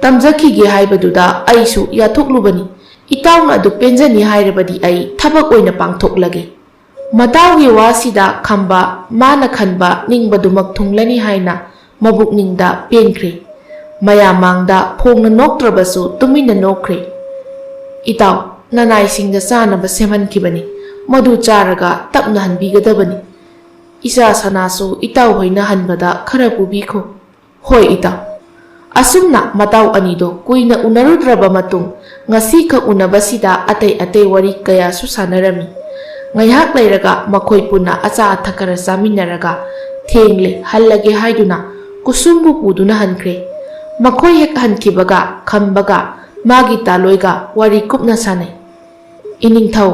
ꯇꯝꯖꯈꯤꯒꯦ ꯍꯥꯏꯕꯗꯨꯗ ꯑꯩꯁꯨ ꯌꯥꯊꯣꯛꯂꯨꯕꯅꯤ꯫ ꯏꯇꯥꯎꯅ ꯑꯗꯨ ꯄꯦꯟꯖꯅꯤ ꯍꯥꯏꯔꯕꯗꯤ ꯑꯩ ꯊꯕꯛ ꯑꯣꯏꯅ ꯄꯥꯡꯊꯣꯛꯂꯒꯦ"꯫ ꯃꯇꯥꯎꯒꯤ ꯋꯥꯁꯤꯗ ꯈꯝꯕ ꯃꯥꯅ ꯈꯟꯕ ꯅꯤꯡꯕꯗꯨꯃꯛ ꯊꯨꯡꯂꯅꯤ ꯍꯥꯏꯅ ꯃꯕꯨꯛꯅꯤꯡꯗ ꯄꯦꯟꯈ꯭ꯔꯦ꯫ ꯃꯌꯥꯝ ꯃꯥꯡꯗ ꯐꯣꯡꯅ ꯅꯣꯛꯇ꯭ꯔꯕꯁꯨ ꯇꯨꯃꯤꯟꯅ ꯅꯣꯛꯈ꯭ꯔꯦ꯫ "ꯏꯇꯥꯎ, ꯅꯅꯥꯏꯁꯤꯡꯗ ꯆꯥꯅꯕ ꯁꯦꯝꯍꯟꯈꯤꯕꯅꯤ, ꯃꯗꯨ ꯆꯥꯔꯒ ꯇꯞꯅ ꯍꯟꯕꯤꯒꯗꯕꯅꯤ꯫ ꯏꯆꯥ ꯁꯅꯥꯁꯨ ꯏꯇꯥꯎ ꯍꯣꯏꯅ ꯍꯟꯕꯗ ꯈꯔ ꯄꯨꯕꯤꯈꯣ"꯫ "ꯍꯣꯏ ꯏꯇꯥꯎ"꯫ ꯑꯁꯨꯝꯅ ꯃꯇꯥꯎ ꯑꯅꯤꯗꯣ ꯀꯨꯏꯅ ꯎꯅꯔꯨꯗ꯭ꯔꯕ ꯃꯇꯨꯡ ꯉꯁꯤꯈꯛ ꯎꯅꯕꯁꯤꯗ ꯑꯇꯩ ꯑꯇꯩ ꯋꯥꯔꯤ ꯀꯌꯥꯁꯨ ꯁꯥꯟꯅꯔꯝꯃꯤ꯫ ꯉꯥꯏꯍꯥꯛ ꯂꯩꯔꯒ ꯃꯈꯣꯏ ꯄꯨꯟꯅ ꯑꯆꯥ ꯑꯊꯛ ꯈꯔ ꯆꯥꯃꯤꯟꯅꯔꯒ "ꯊꯦꯡꯂꯦ, ꯍꯜꯂꯒꯦ" ꯍꯥꯏꯗꯨꯅ ꯀꯨꯁꯨꯝꯕꯨ ꯄꯨꯗꯨꯅ ꯍꯟꯈ꯭ꯔꯦ꯫ ꯃꯈꯣꯏ ꯍꯦꯛ ꯍꯟꯈꯤꯕꯒ ꯈꯝꯕꯒ ꯃꯥꯒꯤ ꯇꯥꯂꯣꯏꯒ ꯋꯥꯔꯤ ꯀꯨꯞꯅ ꯁꯥꯟꯅꯩ꯫ "ꯏꯅꯤꯡꯊꯧ,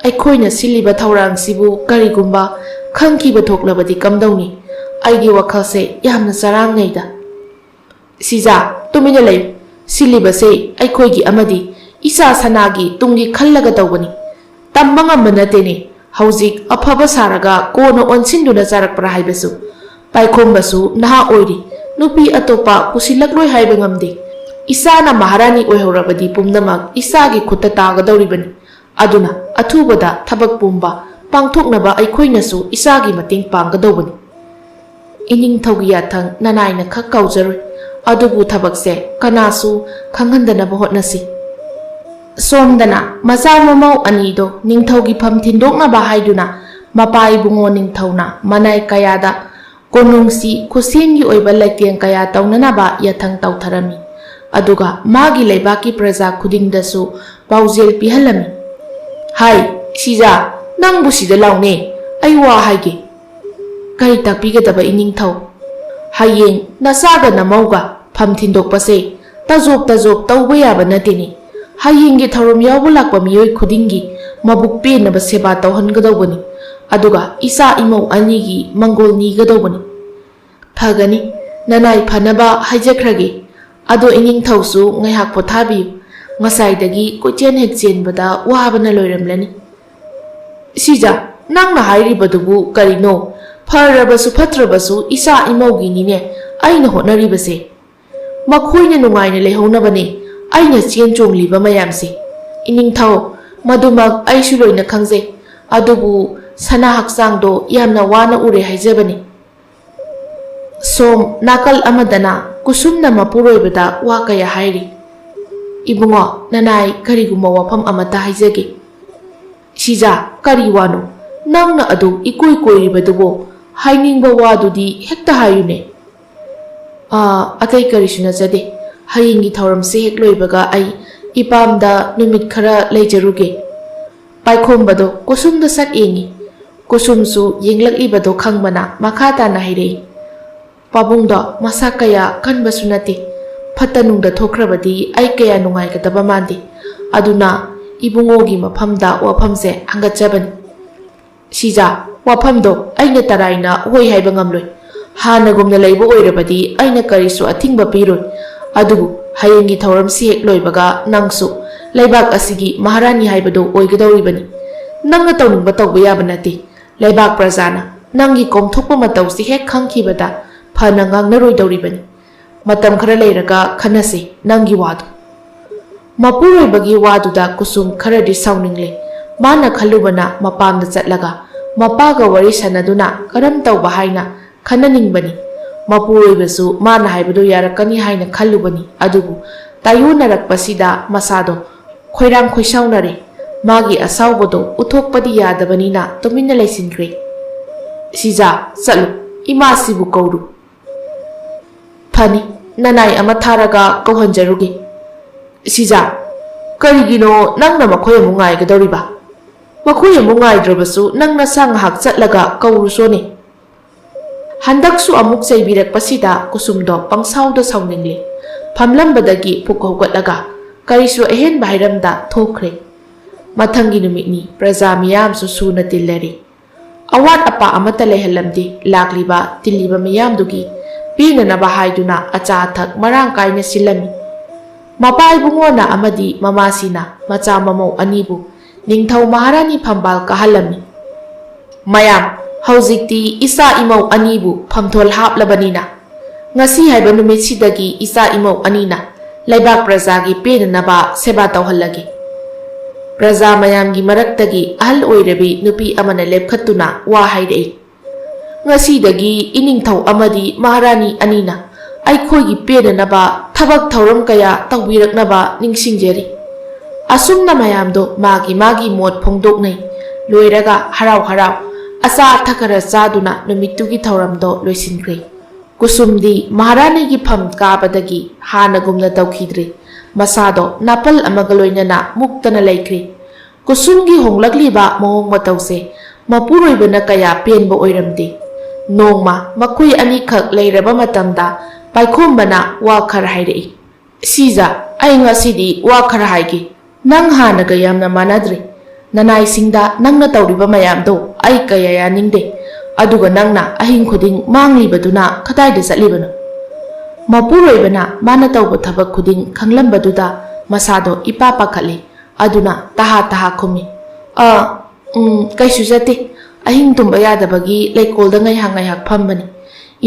ꯑꯩꯈꯣꯏꯅ ꯁꯤꯜꯂꯤꯕ ꯊꯧꯔꯥꯡꯁꯤꯕꯨ ꯀꯔꯤꯒꯨꯝꯕ ꯈꯪꯈꯤꯕ ꯊꯣꯛꯂꯕꯗꯤ ꯀꯝꯗꯧꯅꯤ? ꯑꯩꯒꯤ ꯋꯥꯈꯜꯁꯦ ꯌꯥꯝꯅ ꯆꯔꯥꯡꯅꯩꯗ"꯫ "ꯁꯤꯖꯥ, ꯇꯨꯃꯤꯟꯅ ꯂꯩꯌꯨ꯫ ꯁꯤꯜꯂꯤꯕꯁꯦ ꯑꯩꯈꯣꯏꯒꯤ ꯑꯃꯗꯤ ꯏꯆꯥ ꯁꯅꯥꯒꯤ ꯇꯨꯡꯒꯤ ꯈꯜꯂꯒ ꯇꯧꯕꯅꯤ꯫ ꯇꯝꯕ ꯉꯝꯕ ꯅꯠꯇꯦꯅꯦ꯫ ꯍꯧꯖꯤꯛ ꯑꯐꯕ ꯁꯥꯔꯒ ꯀꯣꯟꯅ ꯑꯣꯟꯁꯤꯟꯗꯨꯅ ꯆꯥꯔꯛꯄ꯭ꯔꯥ ꯍꯥꯏꯕꯁꯨ꯫ ꯄꯥꯏꯈꯣꯝꯕꯁꯨ ꯅꯍꯥ ꯑꯣꯏꯔꯤ꯫ ꯅꯨꯄꯤ ꯑꯇꯣꯞꯄ ꯄꯨꯁꯤꯜꯂꯛꯂꯣꯏ ꯍꯥꯏꯕ ꯉꯝꯗꯦ꯫ ꯏꯆꯥꯅ ꯃꯍꯥꯔꯥꯅꯤ ꯑꯣꯏꯍꯧꯔꯕꯗꯤ ꯄꯨꯝꯅꯃꯛ ꯏꯆꯥꯒꯤ ꯈꯨꯠꯇ ꯇꯥꯒꯗꯧꯔꯤꯕꯅꯤ꯫ ꯑꯗꯨꯅ ꯑꯊꯨꯕꯗ ꯊꯕꯛ ꯄꯨꯝꯕ ꯄꯥꯡꯊꯣꯛꯅꯕ ꯑꯩꯈꯣꯏꯅꯁꯨ ꯏꯆꯥꯒꯤ ꯃꯇꯦꯡ ꯄꯥꯡꯒꯗꯧꯕꯅꯤ"꯫ "ꯏꯅꯤꯡꯊꯧꯒꯤ ꯌꯥꯊꯪ ꯅꯅꯥꯏꯅ ꯈꯛ ꯀꯥꯎꯖꯔꯣꯏ꯫ ꯑꯗꯨꯕꯨ ꯊꯕꯛꯁꯦ ꯀꯅꯥꯁꯨ ꯈꯪꯍꯟꯗꯅꯕ ꯍꯣꯠꯅꯁꯤ"꯫ ꯁꯣꯝꯗꯅ ꯃꯆꯥ ꯃꯃꯧ ꯑꯅꯤꯗꯣ ꯅꯤꯡꯊꯧꯒꯤ ꯐꯝ ꯊꯤꯟꯗꯣꯛꯅꯕ ꯍꯥꯏꯗꯨꯅ ꯃꯄꯥ ꯏꯕꯨꯡꯉꯣ ꯅꯤꯡꯊꯧꯅ ꯃꯅꯥꯏ ꯀꯌꯥꯗ ꯀꯣꯅꯨꯡꯁꯤ ꯈꯨꯠꯁꯦꯝꯒꯤ ꯑꯣꯏꯕ ꯂꯩꯇꯦꯡ ꯀꯌꯥ ꯇꯧꯅꯅꯕ ꯌꯥꯊꯪ ꯇꯧꯊꯔꯝꯃꯤ꯫ ꯑꯗꯨꯒ ꯃꯥꯒꯤ ꯂꯩꯕꯥꯛꯀꯤ ꯄ꯭ꯔꯖꯥ ꯈꯨꯗꯤꯡꯗꯁꯨ ꯄꯥꯎꯖꯦꯜ ꯄꯤꯍꯜꯂꯝꯃꯤ꯫ "ꯍꯥꯏ, ꯁꯤꯖꯥ, ꯅꯪꯕꯨ ꯁꯤꯗ ꯂꯥꯎꯅꯦ꯫ ꯑꯩ ꯋꯥ ꯍꯥꯏꯒꯦ"꯫ "ꯀꯔꯤ ꯇꯥꯛꯄꯤꯒꯗꯕ ꯏꯅꯤꯡꯊꯧ?" "ꯍꯌꯦꯡ ꯅꯆꯥꯒ ꯅꯃꯧꯒ ꯐꯝ ꯊꯤꯟꯗꯣꯛꯄꯁꯦ ꯇꯖꯣꯞ ꯇꯖꯣꯞ ꯇꯧꯕ ꯌꯥꯕ ꯅꯠꯇꯦꯅꯦ꯫ ꯍꯌꯦꯡꯒꯤ ꯊꯧꯔꯝ ꯌꯥꯎꯕ ꯂꯥꯛꯄ ꯃꯤꯑꯣꯏ ꯈꯨꯗꯤꯡꯒꯤ ꯃꯕꯨꯛ ꯄꯦꯟꯅꯕ ꯁꯦꯕꯥ ꯇꯧꯍꯟꯒꯗꯧꯕꯅꯤ꯫ ꯑꯗꯨꯒ ꯏꯆꯥ ꯏꯃꯧ ꯑꯅꯤꯒꯤ ꯃꯪꯒꯣꯜ ꯅꯤꯒꯗꯧꯕꯅꯤ"꯫ "ꯐꯒꯅꯤ, ꯅꯅꯥꯏ ꯐꯅꯕ ꯍꯥꯏꯖꯈ꯭ꯔꯒꯦ"꯫ ꯑꯗꯣ ꯏꯅꯤꯡꯊꯧꯁꯨ ꯉꯥꯏꯍꯥꯛ ꯄꯣꯊꯥꯕꯤꯌꯨ꯫ ꯉꯁꯥꯏꯗꯒꯤ ꯀꯣꯏꯆꯦꯟ ꯍꯦꯛ ꯆꯦꯟꯕꯗ ꯋꯥꯕꯅ ꯂꯣꯏꯔꯝꯂꯅꯤ꯫ "ꯁꯤꯖꯥ, ꯅꯪꯅ ꯍꯥꯏꯔꯤꯕꯗꯨꯕꯨ ꯀꯔꯤꯅꯣ? ꯐꯔꯕꯁꯨ ꯐꯠꯇ꯭ꯔꯕꯁꯨ ꯏꯆꯥ ꯏꯃꯧꯒꯤꯅꯤꯅꯦ ꯑꯩꯅ ꯍꯣꯠꯅꯔꯤꯕꯁꯦ꯫ ꯃꯈꯣꯏꯅ ꯅꯨꯡꯉꯥꯏꯅ ꯂꯩꯍꯧꯅꯕꯅꯦ ꯑꯩꯅ ꯆꯦꯟ ꯆꯣꯡꯂꯤꯕ ꯃꯌꯥꯝꯁꯦ꯫ ꯏꯅꯤꯡꯊꯧ, ꯃꯗꯨꯃꯛ ꯑꯩꯁꯨ ꯂꯣꯏꯅ ꯈꯪꯖꯩ꯫ ꯑꯗꯨꯕꯨ ꯁꯅꯥ ꯍꯛꯆꯥꯡꯗꯣ ꯌꯥꯝꯅ ꯋꯥꯅ ꯎꯔꯦ ꯍꯥꯏꯖꯕꯅꯤ꯫" ꯁꯣꯝ ꯅꯥꯀꯜ ꯑꯃꯗꯅ ꯀꯨꯁꯨꯝꯅ ꯃꯄꯨꯔꯣꯏꯕꯗ ꯋꯥ ꯀꯌꯥ ꯍꯥꯏꯔꯤ꯫ "ꯏꯕꯨꯡꯉꯣ, ꯅꯅꯥꯏ ꯀꯔꯤꯒꯨꯝꯕ ꯋꯥꯐꯝ ꯑꯃꯠꯇ ꯍꯥꯏꯖꯒꯦ꯫" "ꯁꯤꯖꯥ, ꯀꯔꯤ ꯋꯥꯅꯣ? ꯅꯪꯅ ꯑꯗꯨ ꯏꯀꯣꯏ ꯀꯣꯏꯔꯤꯕꯗꯨꯕꯨ ꯍꯥꯏꯅꯤꯡꯕ ꯋꯥꯗꯨꯗꯤ ꯍꯦꯛꯇ ꯍꯥꯏꯌꯨꯅꯦ꯫" "ꯑꯥ, ꯑꯇꯩ ꯀꯔꯤꯁꯨ ꯅꯠꯆꯗꯦ꯫ ꯍꯌꯦꯡꯒꯤ ꯊꯧꯔꯝꯁꯤ ꯍꯦꯛ ꯂꯣꯏꯕꯒ ꯑꯩ ꯏꯄꯥꯝꯗ ꯅꯨꯃꯤꯠ ꯈꯔ ꯂꯩꯖꯔꯨꯒꯦ꯫" ꯄꯥꯏꯈꯣꯝꯕꯗꯣ ꯀꯨꯁꯨꯝꯗ ꯁꯛ ꯌꯦꯡꯉꯤ꯫ ꯀꯨꯁꯨꯝꯁꯨ ꯌꯦꯡꯂꯛꯂꯤꯕꯗꯣ ꯈꯪꯕꯅ ꯃꯈꯥ ꯇꯥꯅ ꯍꯥꯏꯔꯛꯏ꯫ "ꯄꯥꯕꯨꯡꯗꯣ ꯃꯁꯥ ꯀꯌꯥ ꯀꯟꯕꯁꯨ ꯅꯠꯇꯦ, ꯐꯠꯇ ꯅꯨꯡꯗ ꯊꯣꯛꯈ꯭ꯔꯕꯗꯤ ꯑꯩ ꯀꯌꯥ ꯅꯨꯡꯉꯥꯏꯒꯗꯕ ꯃꯥꯟꯗꯦ꯫ ꯑꯗꯨꯅ ꯏꯕꯨꯡꯉꯣꯒꯤ ꯃꯐꯝꯗ ꯋꯥꯐꯝꯁꯦ ꯍꯪꯒꯠꯆꯕꯅꯤ꯫" "ꯁꯤꯖꯥ, ꯋꯥꯐꯝꯗꯣ ꯑꯩꯅ ꯇꯔꯥꯏꯅ ꯍꯣꯏ ꯍꯥꯏꯕ ꯉꯝꯂꯣꯏ꯫ ꯍꯥꯟꯅꯒꯨꯝꯅ ꯂꯩꯕ ꯑꯣꯏꯔꯕꯗꯤ ꯑꯩꯅ ꯀꯔꯤꯁꯨ ꯑꯊꯤꯡꯕ ꯄꯤꯔꯣꯏ꯫ ꯑꯗꯨꯕꯨ ꯍꯌꯦꯡꯒꯤ ꯊꯧꯔꯝꯁꯤ ꯍꯦꯛ ꯂꯣꯏꯕꯒ ꯅꯪꯁꯨ ꯂꯩꯕꯥꯛ ꯑꯁꯤꯒꯤ ꯃꯍꯥꯔꯥꯅꯤ ꯍꯥꯏꯕꯗꯨ ꯑꯣꯏꯒꯗꯧꯔꯤꯕꯅꯤ꯫ ꯅꯪꯅ ꯇꯧꯅꯤꯡꯕ ꯇꯧꯕ ꯌꯥꯕ ꯅꯠꯇꯦ꯫ ꯂꯩꯕꯥꯛ ꯄ꯭ꯔꯖꯥꯅ ꯅꯪꯒꯤ ꯀꯣꯝꯊꯣꯛꯄ ꯃꯇꯧꯁꯤ ꯍꯦꯛ ꯈꯪꯈꯤꯕꯗ ꯐꯅ ꯉꯥꯡꯅꯔꯣꯏꯗꯧꯔꯤꯕꯅꯤ꯫ ꯃꯇꯝ ꯈꯔ ꯂꯩꯔꯒ ꯈꯟꯅꯁꯤ ꯅꯪꯒꯤ ꯋꯥꯗꯨ꯫" ꯃꯄꯨꯔꯣꯏꯕꯒꯤ ꯋꯥꯗꯨꯗ ꯀꯨꯁꯨꯝ ꯈꯔꯗꯤ ꯁꯥꯎꯅꯤꯡꯂꯦ꯫ ꯃꯥꯅ ꯈꯜꯂꯨꯕꯅ ꯃꯄꯥꯝꯗ ꯆꯠꯂꯒ ꯃꯄꯥꯒ ꯋꯥꯔꯤ ꯁꯥꯟꯅꯗꯨꯅ ꯀꯔꯝ ꯇꯧꯕ ꯍꯥꯏꯅ ꯈꯟꯅꯅꯤꯡꯕꯅꯤ꯫ ꯃꯄꯨꯔꯣꯏꯕꯁꯨ ꯃꯥꯅ ꯍꯥꯏꯕꯗꯨ ꯌꯥꯔꯛꯀꯅꯤ ꯍꯥꯏꯅ ꯈꯜꯂꯨꯕꯅꯤ, ꯑꯗꯨꯕꯨ ꯇꯥꯏꯌꯣꯟꯅꯔꯛꯄꯁꯤꯗ ꯃꯁꯥꯗꯣ ꯈꯣꯏꯔꯥꯡ ꯈꯣꯏꯁꯥꯎꯅꯔꯦ꯫ ꯃꯥꯒꯤ ꯑꯁꯥꯎꯕꯗꯣ ꯎꯠꯊꯣꯛꯄꯗꯤ ꯌꯥꯗꯕꯅꯤꯅ ꯇꯨꯃꯤꯟꯅ ꯂꯩꯁꯤꯟꯈ꯭ꯔꯦ꯫ "ꯁꯤꯖꯥ, ꯆꯠꯂꯨ, ꯏꯃꯥꯁꯤꯕꯨ ꯀꯧꯔꯨ꯫" "ꯐꯅꯤ, ꯅꯅꯥꯏ ꯑꯃ ꯊꯥꯔꯒ ꯀꯧꯍꯟꯖꯔꯨꯒꯦ꯫" "ꯁꯤꯖꯥ, ꯀꯔꯤꯒꯤꯅꯣ ꯅꯪꯅ ꯃꯈꯣꯏ ꯑꯃꯨꯛ ꯉꯥꯏꯒꯗꯧꯔꯤꯕ? ꯃꯈꯣꯏ ꯑꯃꯨꯛ ꯉꯥꯏꯗ꯭ꯔꯕꯁꯨ ꯅꯪ ꯅꯁꯥ ꯉꯥꯏꯍꯥꯛ ꯆꯠꯂꯒ ꯀꯧꯔꯨꯁꯣꯅꯦ꯫" ꯍꯟꯗꯛꯁꯨ ꯑꯃꯨꯛ ꯆꯩꯕꯤꯔꯛꯄꯁꯤꯗ ꯀꯨꯁꯨꯝꯗꯣ ꯄꯪꯁꯥꯎꯗ ꯁꯥꯎꯅꯤꯡꯂꯦ꯫ ꯐꯝꯂꯝꯕꯗꯒꯤ ꯐꯨꯛ ꯍꯧꯒꯠꯂꯒ ꯀꯔꯤꯁꯨ ꯑꯍꯦꯟꯕ ꯍꯥꯏꯔꯝꯗ ꯊꯣꯛꯈ꯭ꯔꯦ꯫ ꯃꯊꯪꯒꯤ ꯅꯨꯃꯤꯠꯅꯤ꯫ ꯄ꯭ꯔꯖꯥ ꯃꯤꯌꯥꯝꯁꯨ ꯁꯨꯅ ꯇꯤꯜꯂꯔꯦ꯫ ꯑꯋꯥꯠ ꯑꯄꯥ ꯑꯃꯠꯇ ꯂꯩꯍꯜꯂꯝꯗꯦ꯫ ꯂꯥꯛꯂꯤꯕ ꯇꯤꯜꯂꯤꯕ ꯃꯤꯌꯥꯝꯗꯨꯒꯤ ꯄꯦꯟꯅꯅꯕ ꯍꯥꯏꯗꯨꯅ ꯑꯆꯥ ꯑꯊꯛ ꯃꯔꯥꯡ ꯀꯥꯏꯅ ꯁꯤꯜꯂꯝꯃꯤ꯫ ꯃꯄꯥ ꯏꯕꯨꯡꯉꯣꯅ ꯑꯃꯗꯤ ꯃꯃꯥꯁꯤꯅ ꯃꯆꯥ ꯃꯃꯧ ꯑꯅꯤꯕꯨ ꯅꯤꯡꯊꯧ ꯃꯍꯥꯔꯥꯅꯤ ꯐꯝꯕꯥꯜ ꯀꯥꯍꯜꯂꯝꯃꯤ꯫ "ꯃꯌꯥꯝ, ꯍꯧꯖꯤꯛꯇꯤ ꯏꯆꯥ ꯏꯃꯧ ꯑꯅꯤꯕꯨ ꯐꯝꯊꯣꯜ ꯍꯥꯞꯂꯕꯅꯤꯅ, ꯉꯁꯤ ꯍꯥꯏꯕ ꯅꯨꯃꯤꯠꯁꯤꯗꯒꯤ ꯏꯆꯥ ꯏꯃꯧ ꯑꯅꯤꯅ ꯂꯩꯕꯥꯛ ꯄ꯭ꯔꯖꯥꯒꯤ ꯄꯦꯟꯅꯅꯕ ꯁꯦꯕꯥ ꯇꯧꯍꯜꯂꯒꯦ꯫" ꯄ꯭ꯔꯖꯥ ꯃꯌꯥꯝꯒꯤ ꯃꯔꯛꯇꯒꯤ ꯑꯍꯜ ꯑꯣꯏꯔꯕꯤ ꯅꯨꯄꯤ ꯑꯃꯅ ꯂꯦꯞꯈꯠꯇꯨꯅ ꯋꯥ ꯍꯥꯏꯔꯛꯏ꯫ "ꯉꯁꯤꯗꯒꯤ ꯏꯅꯤꯡꯊꯧ ꯑꯃꯗꯤ ꯃꯍꯥꯔꯥꯅꯤ ꯑꯅꯤꯅ ꯑꯩꯈꯣꯏꯒꯤ ꯄꯦꯟꯅꯅꯕ ꯊꯕꯛ ꯊꯧꯔꯝ ꯀꯌꯥ ꯇꯧꯕꯤꯔꯛꯅꯕ ꯅꯤꯡꯁꯤꯡꯖꯔꯤ꯫" ꯑꯁꯨꯝꯅ ꯃꯌꯥꯝꯗꯣ ꯃꯥꯒꯤ ꯃꯥꯒꯤ ꯃꯣꯠ ꯐꯣꯡꯗꯣꯛꯅꯩ꯫ ꯂꯣꯏꯔꯒ ꯍꯔꯥꯎ ꯍꯔꯥꯎ ꯑꯆꯥ ꯑꯊꯛ ꯈꯔ ꯆꯥꯗꯨꯅ ꯅꯨꯃꯤꯠꯇꯨꯒꯤ ꯊꯧꯔꯝꯗꯣ ꯂꯣꯏꯁꯤꯟꯈ꯭ꯔꯦ꯫ ꯀꯨꯁꯨꯝꯗꯤ ꯃꯍꯥꯔꯥꯅꯤꯒꯤ ꯐꯝ ꯀꯥꯕꯗꯒꯤ ꯍꯥꯟꯅꯒꯨꯝꯅ ꯇꯧꯈꯤꯗ꯭ꯔꯦ꯫ ꯃꯁꯥꯗꯣ ꯅꯥꯄꯜ ꯑꯃꯒ ꯂꯣꯏꯅꯅ ꯃꯨꯛꯇꯅ ꯂꯩꯈ꯭ꯔꯦ꯫ ꯀꯨꯁꯨꯝꯒꯤ ꯍꯣꯡꯂꯛꯂꯤꯕ ꯃꯑꯣꯡ ꯃꯇꯧꯁꯦ ꯃꯄꯨꯔꯣꯏꯕꯅ ꯀꯌꯥ ꯄꯦꯟꯕ ꯑꯣꯏꯔꯝꯗꯦ꯫ ꯅꯣꯡꯃ ꯃꯈꯣꯏ ꯑꯅꯤꯈꯛ ꯂꯩꯔꯕ ꯃꯇꯝꯗ ꯄꯥꯏꯈꯣꯝꯕꯅ ꯋꯥ ꯈꯔ ꯍꯥꯏꯔꯛꯏ꯫ "ꯁꯤꯖ, ꯑꯩ ꯉꯁꯤꯗꯤ ꯋꯥ ꯈꯔ ꯍꯥꯏꯒꯦ꯫ ꯅꯪ ꯍꯥꯟꯅꯒ ꯌꯥꯝꯅ ꯃꯥꯟꯅꯗ꯭ꯔꯦ꯫ ꯅꯅꯥꯏꯁꯤꯡꯗ ꯅꯪꯅ ꯇꯧꯔꯤꯕ ꯃꯌꯥꯝꯗꯣ ꯑꯩ ꯀꯌꯥ ꯌꯥꯅꯤꯡꯗꯦ꯫ ꯑꯗꯨꯒ ꯅꯪꯅ ꯑꯍꯤꯡ ꯈꯨꯗꯤꯡ ꯃꯥꯡꯂꯤꯕꯗꯨꯅ ꯀꯗꯥꯏꯗ ꯆꯠꯂꯤꯕꯅꯣ?" ꯃꯄꯨꯔꯣꯏꯕꯅ ꯃꯥꯅ ꯇꯧꯕ ꯊꯕꯛ ꯈꯨꯗꯤꯡ ꯈꯪꯂꯝꯕꯗꯨꯗ ꯃꯁꯥꯗꯣ ꯏꯄꯥ ꯄꯥꯈꯠꯂꯤ꯫ ꯑꯗꯨꯅ ꯇꯍꯥ ꯇꯍꯥ ꯈꯨꯝꯃꯤ꯫ "ꯑ, ꯎꯝ, ꯀꯩꯁꯨ ꯆꯠꯇꯦ꯫ ꯑꯍꯤꯡ ꯇꯨꯝꯕ ꯌꯥꯗꯕꯒꯤ ꯂꯩꯀꯣꯜꯗ ꯉꯥꯏꯍꯥꯛ ꯉꯥꯏꯍꯥꯛ ꯐꯝꯕꯅꯤ꯫